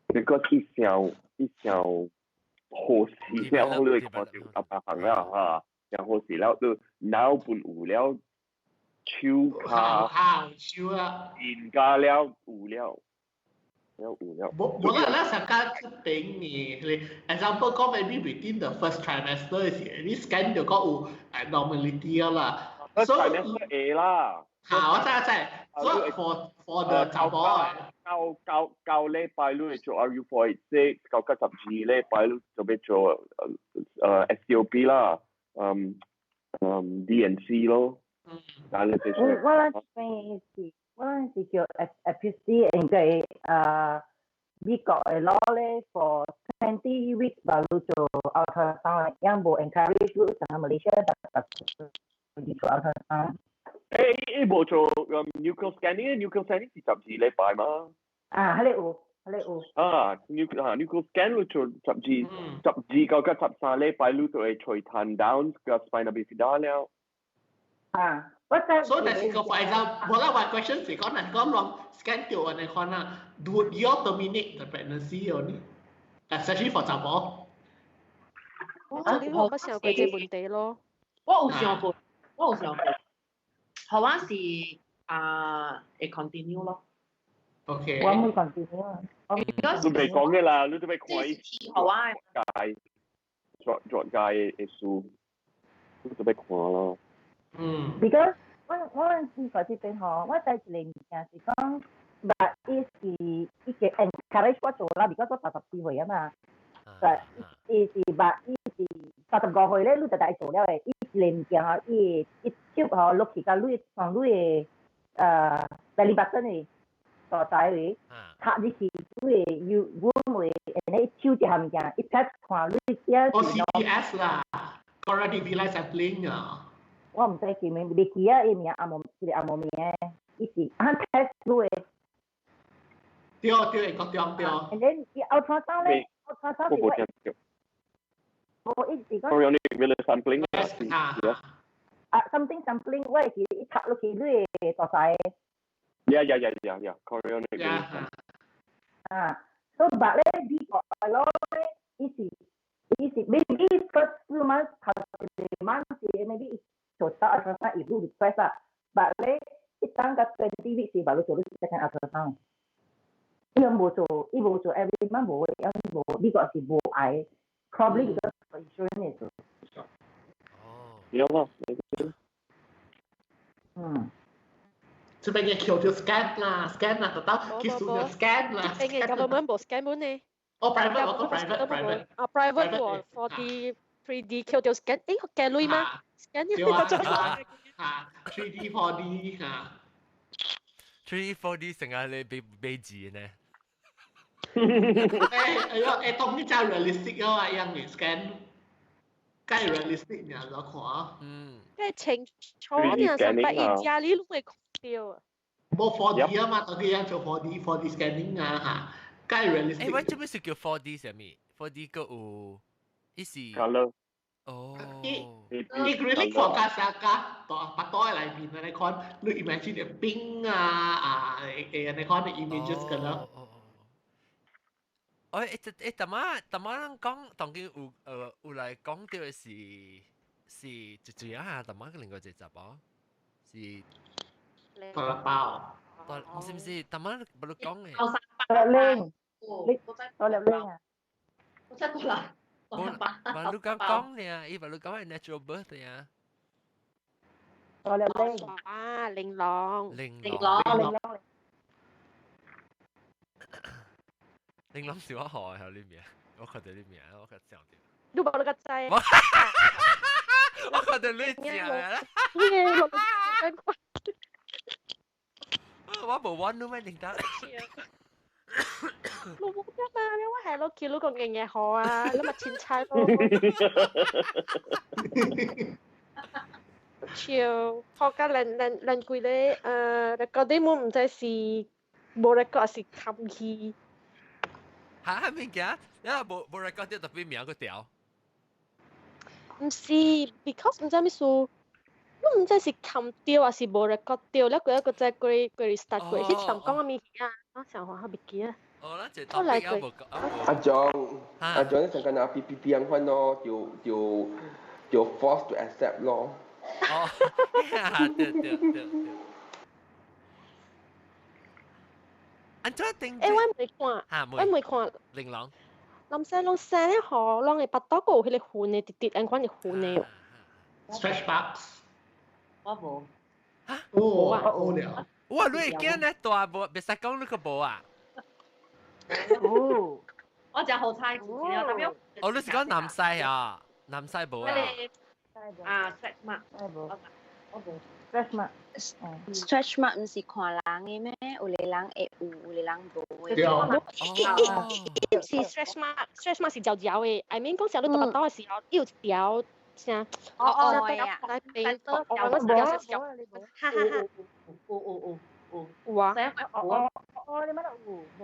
because 伊想好勢了，你會看到阿爸行了哈，想好勢了，你腦本有了，手跤好手啊，面加了有了，了有了。無無啦，咱上間這邊呢，example 講 maybe within the first trimester 時，你 scan 就講有 abnormality 啦。 First trimester 會啦。嚇，我知我知。所以 for the 查某九九九禮拜你會做 RU486，9到12禮拜你就欲做SCOP 啦，D&C 咯。但係我我咱邊是，我咱是叫 FPC，應該美國的 law 咧，for 20 weeks 吧，你做 ultrasound，樣無 encourage 你成個 Malaysia 特特做 ultrasound。伊無做nuchal scanning，nuchal scanning 是12禮拜嘛？啊，彼個有，彼個有。啊，nuchal 啊 nuchal scan 你做12，12到13禮拜你就會吹攤 down 個 spina bifida 了。啊，我知。所以但是個 for example，無啦，我 question 是講，若講攏 scan 著按呢款啊，would you terminate the pregnancy 哦呢？Especially for 查某。我你我捌想過這問題咯。我有想過，我有想過。予我是啊，會 continue 咯。 OK。我會 continue。你未講嘅啦，你都未看伊。好啊。界作作界的書，你都欲看咯。嗯。 Because 我陣時在這邊吼，我知一個物件是講，but 伊是伊個 encourage 我做啦，because 我34歲啊嘛。但伊是 but 伊是35歲咧，你就愛做了的。伊一個物件吼，伊一手吼落去佮你從你的belly button 的所在位，插入去你的 you womb 位，然後抽一項物件，伊 test 看你囝是。哦，CVS 啦，chorionic villi sampling 啊。我毋知叫名，袂記啊，伊名阿無，一個阿無名，伊是按 test 你的。對對，會對對。 And then 伊 ultrasound 咧，ultrasound 是我，無伊是講。 Chorionic villi sampling 啊。啊，something sampling，我會記伊插落去你的大細。 Yeah, chorionic villi sampling。啊，所以 but 咧，美國 law 咧，伊是 maybe first few months 頭一個 month 是 maybe 做到 ultrasound 伊 request 啊，but 咧，伊等到 20 weeks 時，嘛你做你 second ultrasound。伊無做，伊無做 every month 無，伊無，美國是無愛，probably because insurance 做。哦。有咯。嗯。這邊嘅叫做 scan 啦，scan 啦，特登結束就 scan 啦。這邊嘅 government 無 scan 本呢？哦，private 我講 private private。啊，private 喎，4D 3D 叫做 scan，誒，計鐳嗎？scan 對啊，啊，3D 4D 嚇。 3D 4D 成日你俾俾字呢？誒，哎喲，誒，當你真 realistic 啊，樣嘅 scan，梗 realistic 呢，就看。嗯。梗清楚呢，上百伊家裡攏會看到啊。無 4D 啊嘛，當佢樣做 4D scanning 啊嚇，梗 realistic。誒，我這邊是叫 4D 啥物？4D 個有，伊是。 Color。哦。伊伊 really 看較啥較大腹肚內面按呢款，你 imagine 嘅冰啊啊，會按呢款的 images 咁咯。哦，誒，淡仔人講，當今有來講到的是一隻啊，淡仔另外一集哦，是。大粒包。大，毋是毋是，淡仔無你講的。大粒玲，你大粒玲啊？我真過啦。無，無你講講呢，伊無你講係 natural birth 呀。大粒玲。啊，玲瑯。玲瑯。玲瑯。玲瑯是我學的，你名，我看到你名，我較想著。你無你個知？我看到你食啦。我無玩你咪認得。你冇得嘛？你我係落去你個硬硬好啊，你咪凊彩咯。笑，學甲咱咱咱幾個嗰啲我毋知是無 record 是冚去。嚇物件？你無無 record 特別名個條。毋是，because 毋知咩事，你毋知是冚掉還是無 record 掉，了過一個再過過 restart 過，彼陣講啥物啊？我想看較袂記啊。哦，咱這 topic 還無講。阿張，阿張，你成個拿 PPP 樣款咯，就 force to accept 咯。哦，對對對對。安怎定？欸，我未看，我未看。玲瑯。林生攏生咧吼，攏會腹肚閣有彼個痕的，直直按款是痕的。 Stretch marks。我無。嚇？哦，有了。哇！你會驚咧大無，袂使講你個無啊？有。我食好菜，特別。哦，你是講南西啊？南西無啊？啊，stretch mark。我無。 Stretch mark。 Stretch mark 毋是看人的咩？有个人會有，有個人無的。對。伊毋是 stretch mark，stretch mark 是條條的。I mean 講啥你大腹肚的時候，伊有一條啥？哦哦呀。來邊，哦，我是條條，哈哈哈。有有有有啊。哦哦，你乜都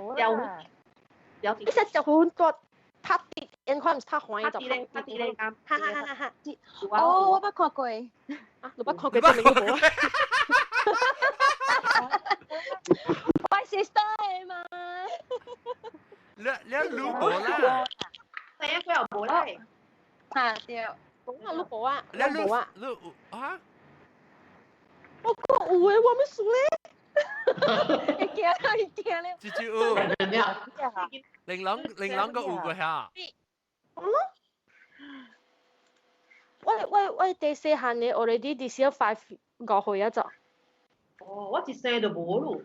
有，無啦。有。伊只條痕大，拍直，因看毋是拍橫就拍直咧，哈哈哈哈。哦，我捌看過。啊，你捌看過這物無？我 sister 的嘛。你你無啦？第一個又無啦。嚇對。講啊，你無啊？你無啊？你有啊？我講有的，我欲輸咧。會驚會驚咧。豬豬有。玲瑯玲瑯閣有過遐。嗯？我第細漢的 already 至少 5 5歲啊就。哦，我一生就無咯。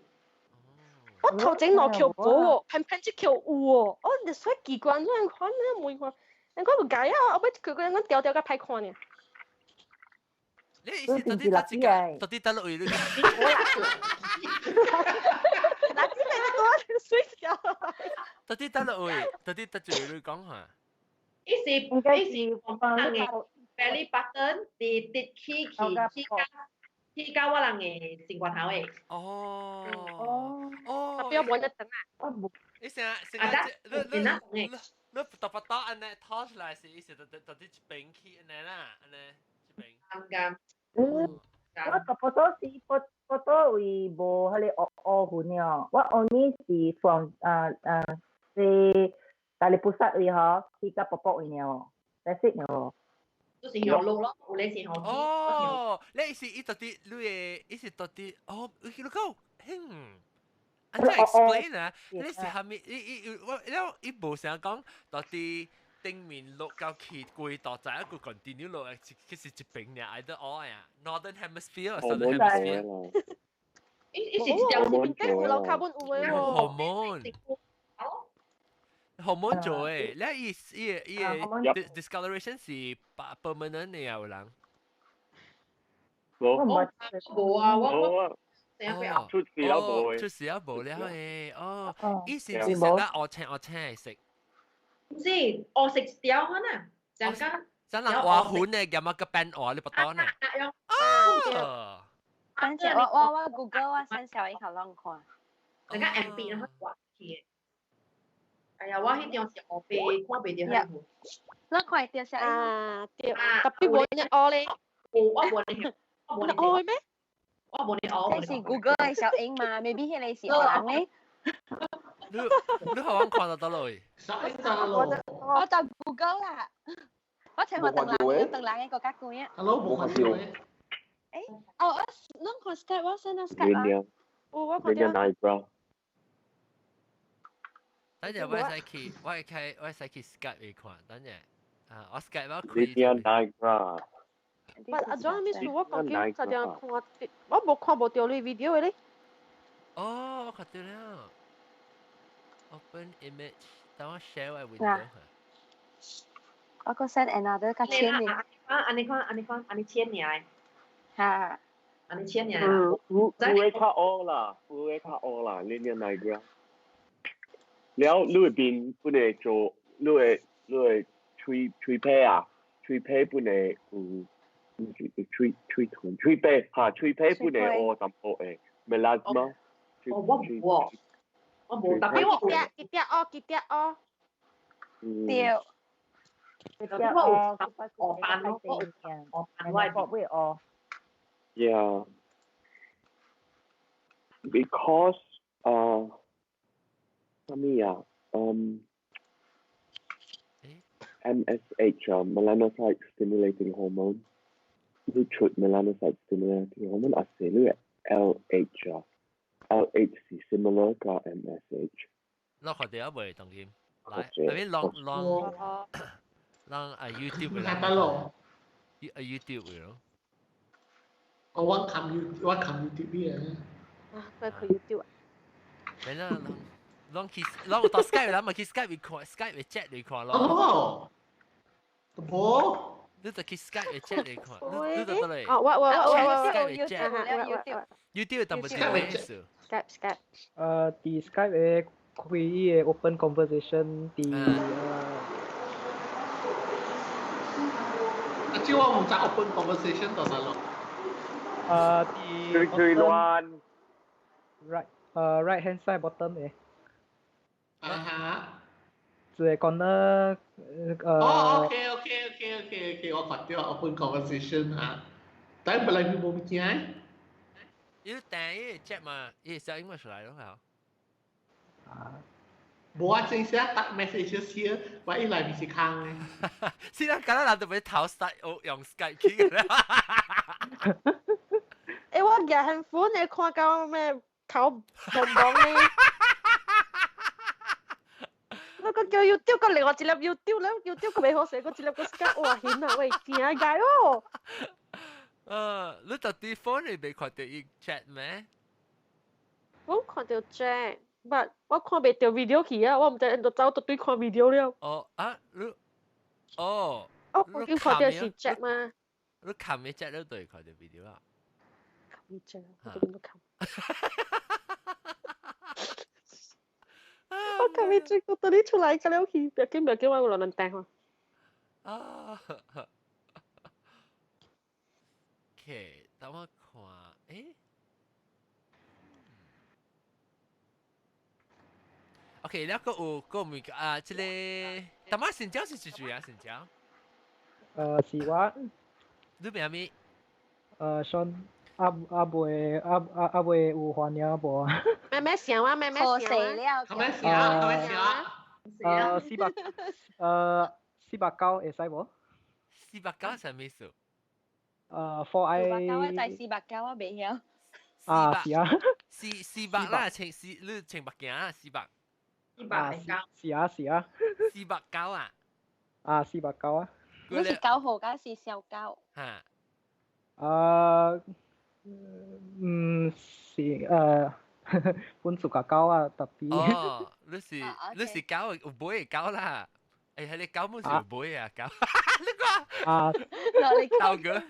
我頭前兩球無喎，偏偏這球有喎，我就說奇怪，怎樣看呢？每看，人講無解啊，後尾佢個人講條條較歹看呢。你意思到底得一個，到底得落位你？嗱，這個你多水掉。到底得落位，到底得一位你講下。伊是伊是我人的 belly button 直直起去起到起到我人的前骨頭的。哦。哦。特別無得等啊。你成成你你你你特別多按呢拖出來是伊是到底一邊去按呢啦，按呢一邊。啱啱。嗯，我特別多是腹腹肚位無彼个烏烏痕哦，我 only 是 from 是大力菩薩位吼，去到腹部位爾哦，that's it 哦。就是用路咯，有咧是用。哦，你是伊到底你的，伊是到底哦，你講，哼，按怎 explain 啊？你是蝦米？伊伊我了伊無想講到底頂面落到去規度，在一個 continue 落，其實一邊爾，either or 呀，Northern Hemisphere 或 Southern Hemisphere。伊伊是一條有樓卡本有的喎。 hormone。hormone 做的，你伊伊伊個 discoloration 是 permanent 的啊，有人。無。無啊，我出事了無出事了無了的，哦，伊是唔是成個烏青烏青的色？唔是，烏色條可能，陣間。真人畫款的，咁啊個變畫你不當啊？哦。等陣我 Google 我 send 小英頭攏看。陣間 MB 然後畫起。哎呀，我彼張是烏白，看袂著彼你看會著小英？啊，對，特別無你烏咧。有，我無你，我無你烏咩？我無你烏。這是 Google 的小英嘛？maybe 彼個是烏人咧。你你予我看到佗落去？我就 Google 啦。我請我等人，等人的國家官啊。 Hello，無看到。欸，哦，我攏看 Skype，我 send 到 Skype 啊。有我看到。等陣我會使去，我會開，我會使去 Skype 嚟看。等陣，啊，我 Skype 我開。 Lydia Nigra。不，阿張咩事？我講緊就這樣看，我無看無著你 video 的咧。哦，我看到了。Open image，等我 share 我 window。我閣 send another 較淺的。啊，按呢看，按呢看，按呢淺爾。哈。按呢淺爾。嗯，有有的較烏啦，有的較烏啦，Linea nigra。了，你會變本來做，你會喙喙皮啊，喙皮本來有，毋是喙喙唇喙皮哈，喙皮本來烏淡薄的，melasma。哦，我無喎，我無，特別我一點哦，一點哦。對。我有學辦咯，我學辦我會學。 Yeah. Because 什麼啊？MSH 啊，melanocyte stimulating hormone，你出 melanocyte stimulating hormone 啊是你 LH 啊，LH 是 similar 個 MSH。落看到未？當今來，I mean 啷啷啷啊 YouTube 啦，得咯，啊 YouTube 嘅咯。我看 You 我看 YouTube 嘅。啊，佢佢 YouTube 啊。嚟啦，啷去啷到 Skype 啦，咪去 Skype 看 Skype 嘅 chat 嚟看咯。哦，無。你就去 Skype 嘅 chat 嚟看，你就得嚟。哦，我我我我 Skype 嘅 chat。YouTube 特別啲咩意思？Skype Skype。佇 Skype 嘅開伊個 open conversation 佇啊，即我唔知 open conversation 到哪咯。佇最最亂。 right right hand side bottom 嘅。啊哈。一個 corner 哦，OK OK OK OK OK，我看到 open conversation 啊，但本來佢冇物件。伊訂伊 chat 嘛，伊寫英文出來咯，係。啊。無啊，正寫打 message 寫，我伊內面是空嘅。是啦，今日人就俾頭 start 用 Skype 去嘅啦。誒，我舉 handphone 你看到咩頭蒙蒙咧？那個叫 YouTube 個另外一粒 YouTube 咧，YouTube 個未好勢，個一粒個 Skype 哇顯啊喂，正解哦。你就啲 phone 你未看到伊 chat 咩？我看到 chat，but 我看袂到 video 去啊，我毋知𪜶都走到對看 video 了。哦啊，你哦，哦，我叫看到是 chat 嘛。你看咩 chat 你對看到 video 啊？看咩 chat？我都唔看。我看咩 chat？我等你出來個了去，別緊別緊，我有兩人訂啊。OK，等我看，誒。OK，了個有個物啊，這個，大媽成交是幾歲啊？成交？是我。你名咩？Sean，阿阿未阿阿阿未有歡迎無？咩咩聲啊？咩咩聲啊？咩聲啊？咩聲啊？490會使無？490係咩數？4 I。 490我就係490，我未曉。啊，是啊。四百啦，千四你千百件啊，四百。409。是啊是啊。 490啊！啊，490啊。你是九號，還是小九？嚇。啊，是本自家狗啊，特別。哦，你是狗有尾的狗啦，誒，係你狗本是有尾啊狗，你講。啊。豆哥，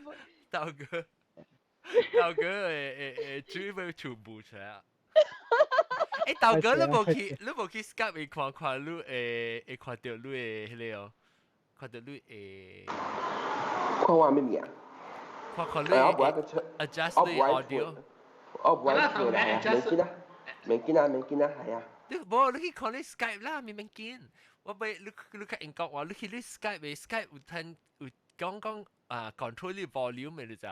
豆哥，豆哥誒誒誒，嘴要全部出來啊！誒，豆哥，你無去 Skype 看看你會看到你的彼個哦，看到你的。看我咩物啊？看看你 adjust 你 audio。我無愛出來啊，免緊啊，免緊啊，免緊啊，係啊。你無，你去看你 Skype 啦，免免緊。我欲你較英國話，你去你 Skype 的 Skype 有聽有講講啊，control 你 volume 的你知？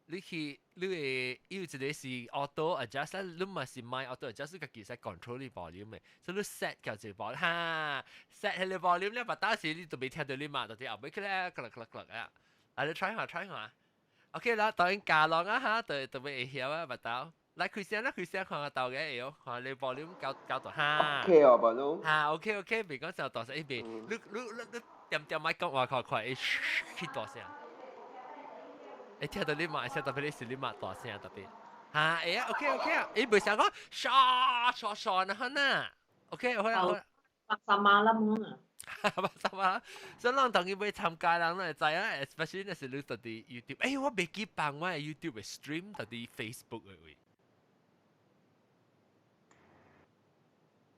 你去你會有一個是 auto adjust 你嘛是買 auto adjust，你家己使 control 你 volume 的，所以你 set 到一個 volume，哈，set 彼個 volume 了，捌當時你都未聽到你嘛，就佇後尾起來，咯咯咯啊，啊你 try 下 try 下，OK 啦，當然加落啊哈，就特別會曉啊，捌到。來開聲啦，開聲看下豆嘅會曉，看你 volume 較較大哈。 OK 哦，無攏。哈，OK OK，袂講就大聲，伊袂，你點點莫講話看看，會去大聲。會聽到你嘛，聲特別你是你嘛大聲特別。哈，會啊，OK OK 啊，伊袂想講沙沙沙那哈，OK 好啦好啦。80啦冇啊。80啊，所以咱當伊欲參加人，咱會知啊，especially 若是你佇 YouTube，欸，我袂記放我的 YouTube 的 stream 佇 Facebook 的位。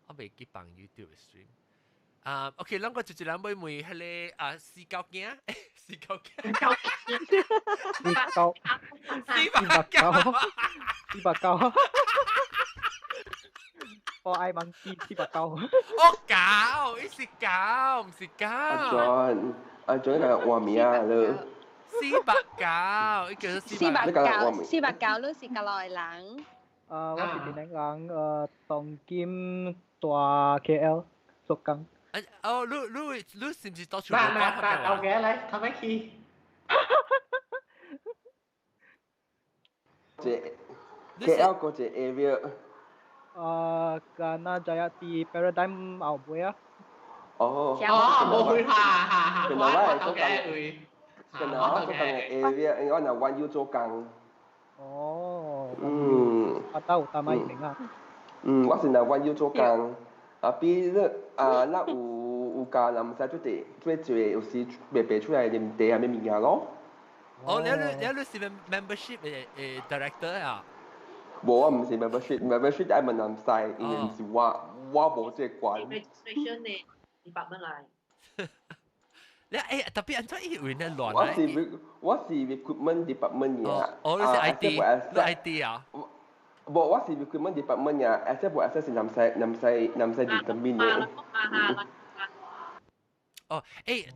我袂記放 YouTube 的 stream。啊，OK，咱個就一人欲問彼個啊四九囝，四九囝，四九， 490， 490。我愛 monkey 409。哦，狗，伊是狗，毋是狗。阿 John，阿 John 係換名啊，你。409，伊叫做409，409，你是格來人？我是檳城人，當今蹛 KL 做工。哦，你是毋是到處嗱嗱嗱，OK 來，他們去。這 KL 嗰隻 area。 Kana Jaya 佇 Paradigm 後尾啊。哦。哦，無去哈哈哈，我我做嘅位。可能我做工嘅 area，我若彎要做工。哦。嗯。阿兜有淡仔明啊。嗯，我是若彎要做工，啊，比你啊，咱有教人毋使做啲做做，有時白白出來啉茶啊，咩物件咯。哦，你是 membership 嘅 director 啊？無，我毋是 membership，membership 愛問人使，因為毋是我，我無這個關。 registration 嘅 department 來。你特別按怎伊位呢亂我是 recruitment department 嘅。哦，你是 IT，你 IT 啊？無，我是 recruitment department 嘅，access 無 access 是南西南西南西 determine 嘅。哦，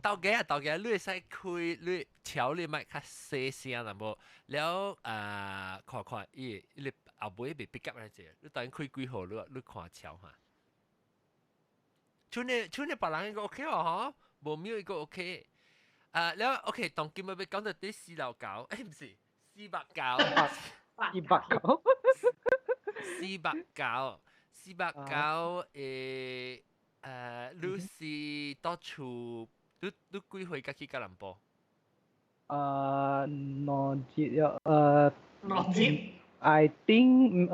頭家啊，頭家，你會使開你調你麥較細聲淡薄，了啊，看看伊伊後尾袂 pick up 來者，你等開幾號，你看調哈。像你別人應該 OK 哦，嗬，無秒一個 OK。啊，了 OK，當今日要講到啲四樓九，毋是409，409，409，409你是到處，你幾歲才去吉隆坡？兩節兩節。 I think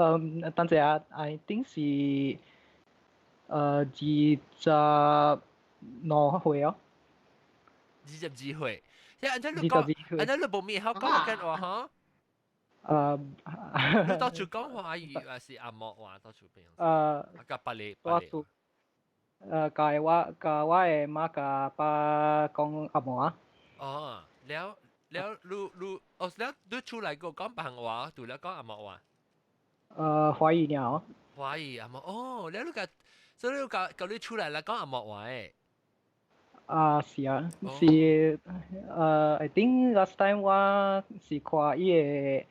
等陣啊，I think 是22歲哦。 22歲，即係按怎你講，按怎你無咪曉講福建話吼？你到處講華語還是紅毛話？到處邊？佮別个我厝佮我佮我的媽佮爸講紅毛啊。哦，了了，你哦了，你出來個講白話，除了講紅毛話。華語爾哦。華語紅毛哦，了你個，所以你個佮你出來來講紅毛話誒。啊，是啊，是I think last time 我是看伊個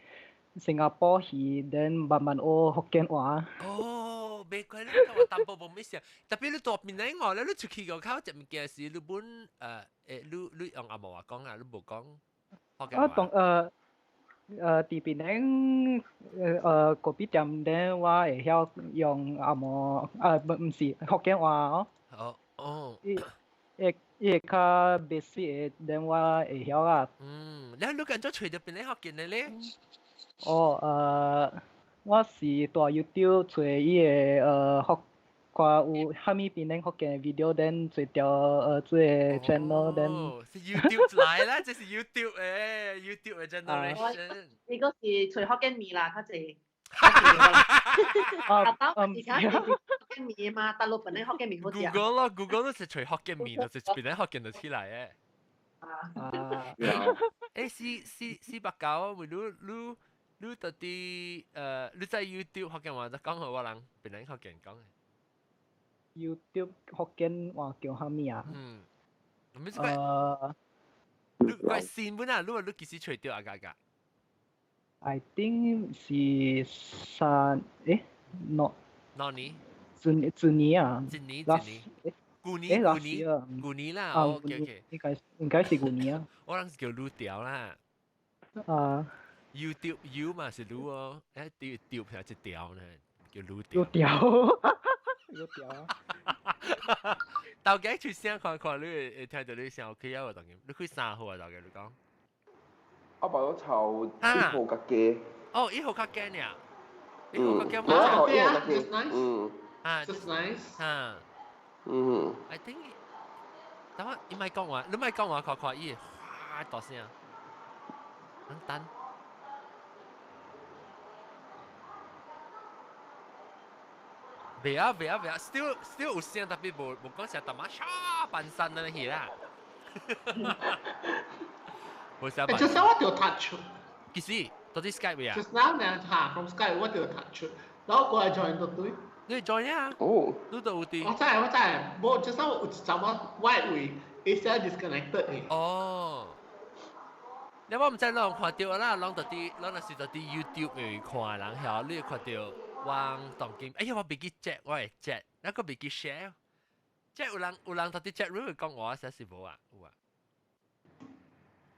新加坡戲，then 慢慢學福建話。哦，袂怪你講話淡薄無咩事，特別你蹛檳城哦，你出去外口食物件時，你本你用紅毛話講啊，你無講福建話。啊，當佇檳城咖啡店咧，我會曉用紅毛啊，毋是福建話哦。哦哦。伊伊會較 basic 的，then 我會曉啊。嗯，你敢怎揣著檳城福建的咧？哦，我是蹛 YouTube 揣伊個福看有啥物檳城福建的 video，then 揣著這個 channel then。哦，是 YouTube 來啦，這是 YouTube 誒，YouTube 的 generation。呢個是揣福建麵啦，較濟。啊，阿豆而家是福建麵嘛，大陸本來福建麵好食。 Google 咯，Google 都是揣福建麵，就是檳城福建就起來誒。啊。409，為你到底你在 YouTube 福建話就講予我人檳城福建講。 YouTube 福建話叫啥物啊？嗯，唔是個，你怪新聞啊？你幾時揣著啊？家家？I think 是三no。哪年？一年啊。一年一年。舊年舊年舊年啦，OK OK。應該是舊年啊。我人是叫愈調啦。啊。 YouTube U 嘛是愈哦，調調係一條呢，叫愈調。愈調。愈調。大家出聲看看，你會聽到你聲 OK 啊？當然，你開三號啊？大家你講。我把我湊1號較低。哦，1號較低呢？1號較低嗎？1號較低，嗯。啊，just nice。啊。嗯。 I think，等我，伊莫講話，你莫講話，看看伊嘩大聲。等等。袂啊袂啊袂啊，still 有聲，特別無講成淡仔沙扮山那去啦。無啥辦。 Just now 我就 touch。幾時？到底 Skype 未啊？Just now 呢，嚇，from Skype 我就 touch，然後過來 join 到對。你 join 啊？哦，你都有啲。我知我知，無就是有一陣我我位一下 disconnected 嘅。哦。你我毋知攏看著啦，攏佇佇攏若是佇佇 YouTube 會看人曉，你會看著我當今，哎呀，我袂記 chat，我會 chat，那個袂記 share。chat 有人有人佇佇 chat room 會講話，實是無啊，有啊。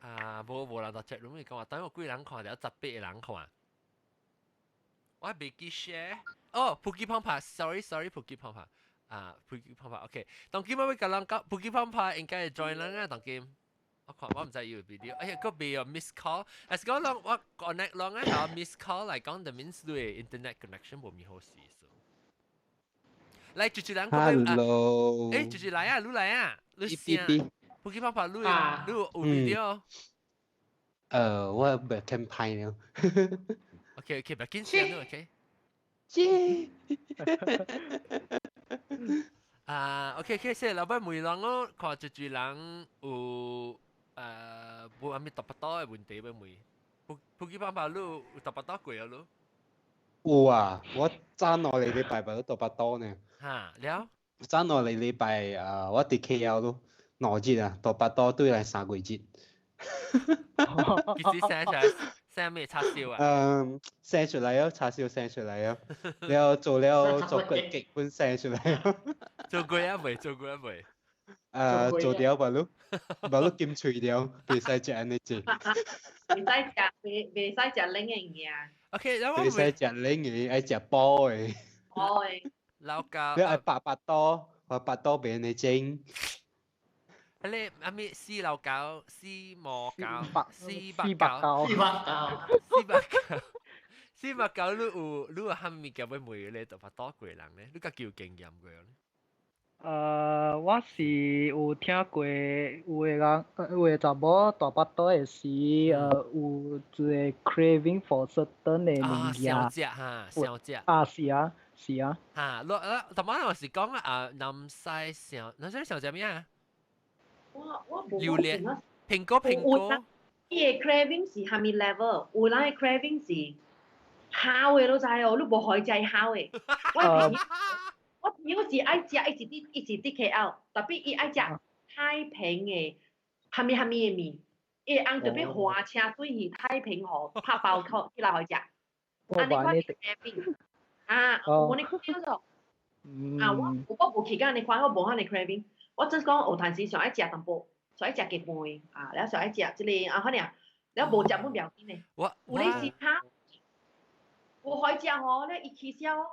啊，無無人佇 chat room 會講話，等我幾人看著，18個人看。我袂記 share。哦，普吉胖胖，sorry sorry，普吉胖胖。啊，普吉胖胖，OK。當今我欲共人講，普吉胖胖應該會 join 人啊，當今。我看我毋知有 video，哎呀，閣袂有 miss call。係講攏我 connect 攏啊，後 miss call 來講，that means 你 internet connection 無咪好勢數。來，住住人 Hello。誒，住住來啊，你來啊，你先。普吉胖胖，你你有 video？我袂聽歹了。 OK OK，別緊先，OK。姐。啊，OK OK，先老闆問人咯，看住住人有。無啥物特別多的問題欲問，普普吉胖胖你有特別多過啊你？有啊，我早兩個禮拜咪都特別多呢。哈，了？早兩個禮拜啊，我佇 KL 咯，2日啊，特別多對來3個月。其實生出來生咩叉燒啊？嗯，生出來哦，叉燒生出來哦，了做了做過結婚生出來哦。做過啊未？做過啊未？做掉吧咯，吧咯金喙掉，袂使食按呢濟。袂使食，袂袂使食冷的物件。 OK，然後袂使食冷的，愛食補的。補的。老高。你愛白腹肚，我腹肚袂按呢蒸。彼個啥物四老狗、四毛狗、四四百狗、四百狗、四百狗、四百狗，你有你有啥物件欲問咧？就腹肚過人咧，你家己有經驗過咧？我是有聽過有的人，有的查某大腹肚的時，有一個 craving for certain 的物件。想食哈，想食。啊，是啊，是啊。哈，我啊，頭先我是講啊，南西想，南西想食咩啊？我我無榴蓮、蘋果、蘋果。伊的 craving 是啥物 level？有人的 craving 是姣的，你知哦，你無予伊食伊姣的。我朋友，我朋友是愛食，伊是佇伊是佇 KL，特別伊愛食太平的，啥物啥物的麵，伊翁特別划車轉去太平河拍包殼起來予伊食。按呢款 craving 啊，我呢看咗。啊，我我無去按呢款，我無按呢 craving。我只講有陣時想愛食淡薄，想愛食雞飯啊，了想愛食這個啊，反正了無食本袂要緊的。我有咧是他無予伊食吼，咧伊起痟。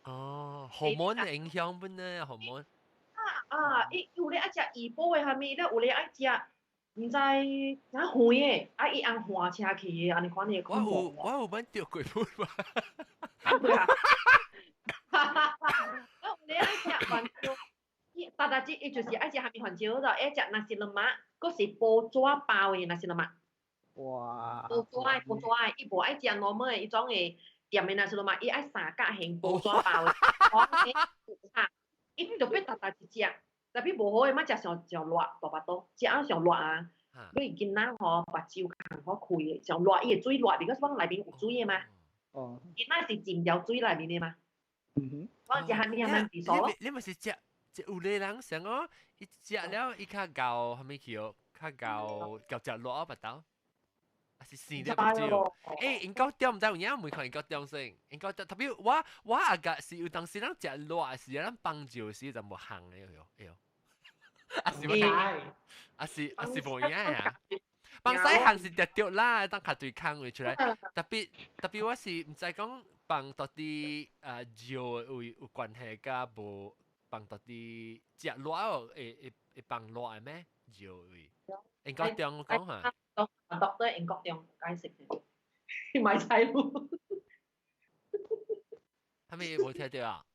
哦，荷爾蒙的影響本呢，荷爾蒙。啊啊！伊有咧愛食怡保的啥物，咧有咧愛食，毋知哪遠的，啊伊翁換車去的，按呢款的。我有我有捌著過本嘛。對啊。哈哈哈！我有咧愛食番椒。伊逐逐日伊就是愛食啥物番椒咯，愛食 nasi lemak，閣是報紙包的 nasi lemak。哇！報紙的報紙的，伊無愛食 normal 的彼種的店的 nasi lemak，伊愛三角形報紙包的。哈，伊特別逐逐一食，特別無好的，莫食上上熱大腹肚，食啊上熱啊。你囡仔吼目睭較好開的，上熱伊會水熱，because 阮內面有水的嘛。哦。囡仔是浸條水內面的嘛。嗯哼。我食啥物啥物廁所。你咪是食？有個人想哦，伊食了伊較厚，啥物去哦？較厚，厚食熱腹肚，還是生咧目睭？欸，𪜶高中毋知有影，問看𪜶高中先，𪜶高中特別我我阿個是有當時咱食熱時，咱幫酒時就無行的喲，哎喲，還是無，還是還是無影啊？放西行是著著啦，當較對空會出來。特別特別我是毋知講放到底啊尿有有關係佮無？放到底食熱哦，會會會放熱的咩？尿位，𪜶高中講哈。讀都英國中解釋嘅，買菜路。係咪無聽著啊？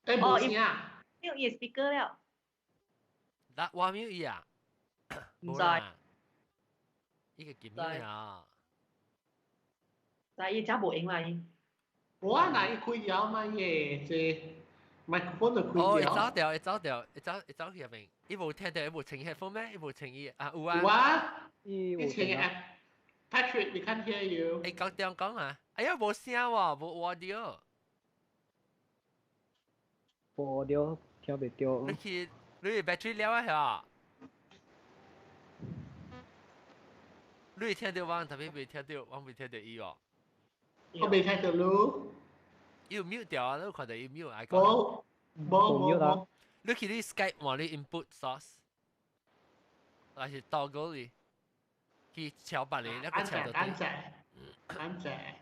欸，無聲啊！沒有伊 speaker 了。嗱，我沒有伊啊。毋知。伊個見面啊。但伊真無閒啦伊。無啊，那伊開掉嘛伊這麥克風就開掉。哦，會走掉，會走掉，會走會走去入面。伊無聽著，伊無穿 headphone 咩？伊無穿伊啊有啊。有啊。伊有穿 Patrick, we can't hear you。欸，高中講啊，哎呀，無聲喎，無 audio。播了聽袂著。你去你 battery 了啊？你聽到我，特別未聽到，我未聽到伊哦。我未聽到你。伊有 mute 掉啊！你看到伊 mute 愛講。無無無。你去你 Skype 換你 input source，還是 toggle 你去敲別你，那個敲到對。安仔，安仔。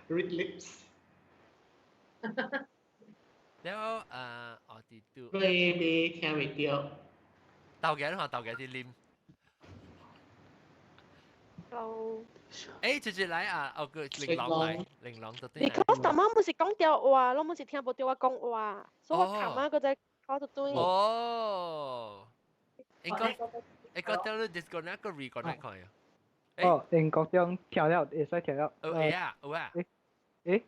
Read lips。了啊，我哋都。你你聽袂著。鬥嘅，你看鬥嘅啲啉。 Hello。誒，直接來啊！哦個玲瑯來，玲瑯就對。你講大媽唔是講掉話，攏唔是聽無著我講話，所以我琴晚個在考到對。哦。應該應該掉你 disconnect 個 reconnect 看呀。哦，英國中聽了，會使聽了。有啊，有啊。誒，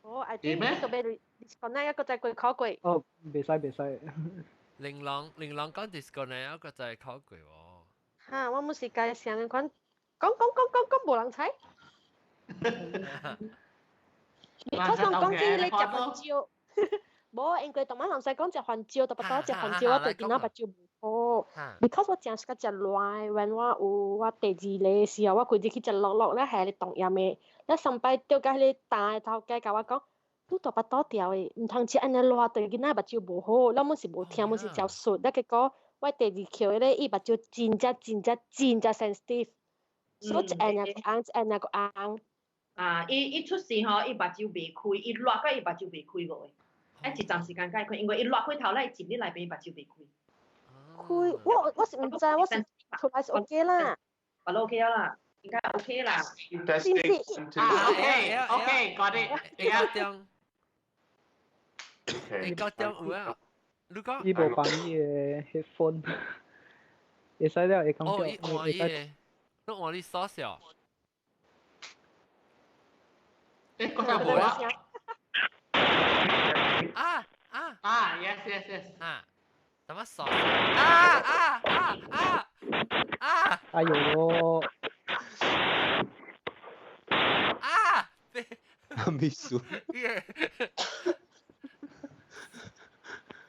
哦，I think 個被 disconnect 一個再過考過。哦，袂使袂使。玲瑯玲瑯講 disconnect 一個再考過喎。哈，我唔是介聲款。講講講講講無人睬。你可想講起你食番椒，無因為當晚人使講食番椒，特別多食番椒，我對囡仔目睭無好。Because 我真是較食熱，when 我有我第二個時候，我規日去食樂樂咧，係咧凍鹽的，咧上擺釣甲彼個大的頭家共我講，你大腹肚條的，毋通食按呢熱，對囡仔目睭無好。咱們是無聽，阮是食素，咧結果我第二扣彼個伊目睭真正真正真正 sensitive。所以一按那個紅，一按那個紅。啊！伊伊出事吼，伊目睭袂開，伊熱到伊目睭袂開無的，愛一陣時間才開，因為伊熱開頭咧，進入內邊目睭袂開。開，我我是毋知，我是出來是 OK 啦。嘛都 OK 啦，應該 OK 啦。是毋是？啊 OK OK，got it。應該點？應該點有啊？你講。伊無放伊的 headphone，會使了，會講哦，伊換伊的。你換你傻笑。誒，嗰陣冇啊！啊啊啊！Yes yes yes。啊，怎麼傻笑？啊啊啊啊啊！哎呦！啊！咩事？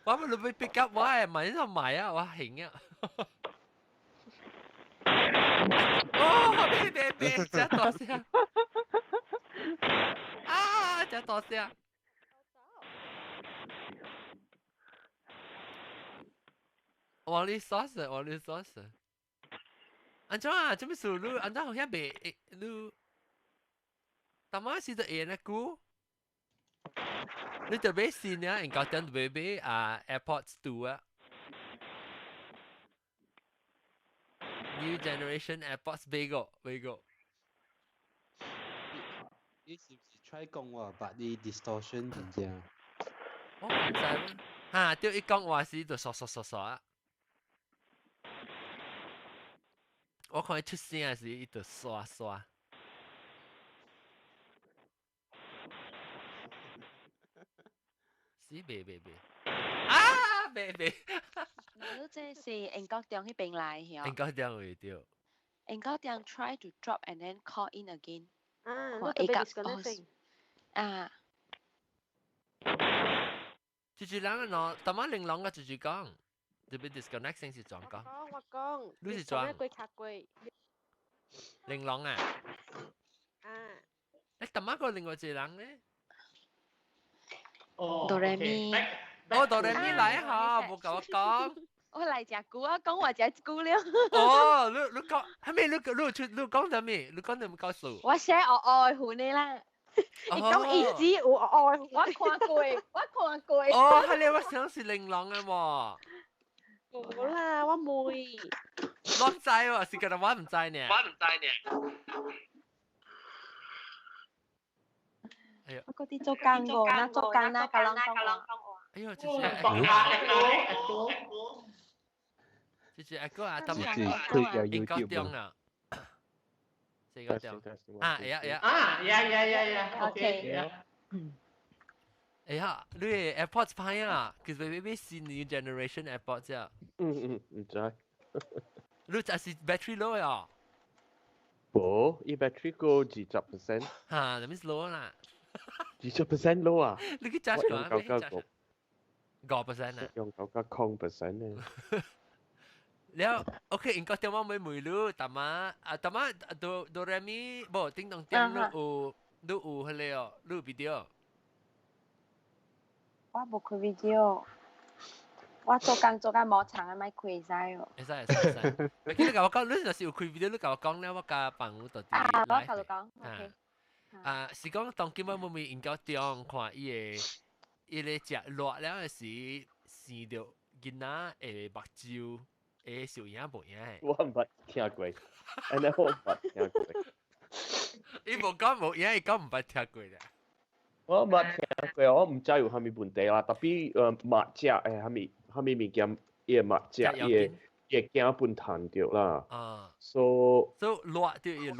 我咪你俾 pick up 我係咪呢度買啊？我興啊！哦，別別別，真大聲！啊，真大聲！我你傻死，我你傻死。安怎啊？做咩事？你安怎好像袂你？大媽是就會那久，你特別新啊，應該等特別買啊 AirPods 2啊。New generation AirPods 買個買個。你是唔是 try 講話把你 distortion 真正？我唔知喎，嚇！對，伊講話時就刷刷刷刷啊。我看伊出聲時，伊就刷刷。死別別別！啊！別別！你這是英國中彼邊來的。英國中會對。英國中 try to drop and then call in again。啊，我特別 disconnect。啊。住住兩個喏，大媽玲瑯個住住講，特別 disconnect 先是怎講？我講，你是怎？過卡過。玲瑯啊？啊。你大媽個另外一個人咧？哦。哆來咪。哦，哆來咪來哈，無共我講。我來誠久啊，講話誠久了。哦，你你講，啥物？你你出你講啥物？你講啥物告訴？我寫學愛款的啦。伊講伊只有愛，我看過，我看過。哦，係你我想是玲瑯的喎。無啦，我妹。我知喎，是覺得我唔知呢。我唔知呢。哎呀！我嗰啲做工個，那做工那甲人講話。哎呦，這是這是阿哥啊，他們應該中啊，這個中啊，會啊會啊，啊，呀呀呀呀，OK。哎呀，你 AirPods 歹啊，其實欲買新 new generation AirPods 啊。嗯嗯，毋知。你就是 battery low 啊？無，伊 battery 夠20%。哈，that means low 啦。20% 咯啊！你去揸用九加五，5% 啊？用9.0% 咧。了，OK，應該點我咪問你，大媽啊，大媽哆哆來咪，無叮當點你有你有彼个哦，你有 video？我無開 video，我做工做甲無長啊，莫開使哦。會使會使會使，咪記你共我講，你若是有開 video，你共我講了，我共朋友到底。啊，我共你講，OK。啊，是講當今我妹妹研究中看伊个伊咧食熱了的時，生著囡仔的目睭會受影無影的。我毋捌聽過，按呢我毋捌聽過。伊無講無影，伊講毋捌聽過啦。我毋捌聽過，我毋知有啥物問題啦。特別目食的啥物啥物物件，伊的目食，伊的驚本彈著啦。所以所以熱著伊熱。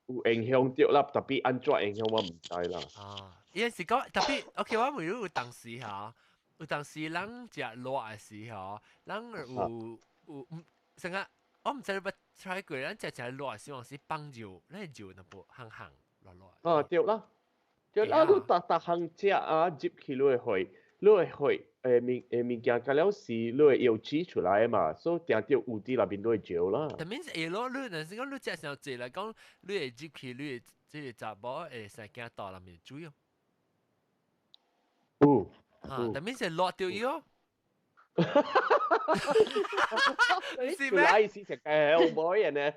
有影響著啦，特別按怎影響我毋知啦。啊，伊是講特別，OK，我問你有當時吼，有當時人食熱的時候，人有有毋成個，我毋知你捌 try 過，咱食食熱的時候是放尿，咱尿若無行行熱熱。啊，對啦，對啦，你逐逐項食啊，入去你會血，你會血的物件，甲了是你會藥劑出來嘛，所以定著有佇內面你會尿啦。但免會咯，你若是講你食傷濟來講，你會入去，你會這个查某會使驚倒內面水哦。有。啊，但免是落掉伊哦。是咩？意思食嘅好唔好人呢？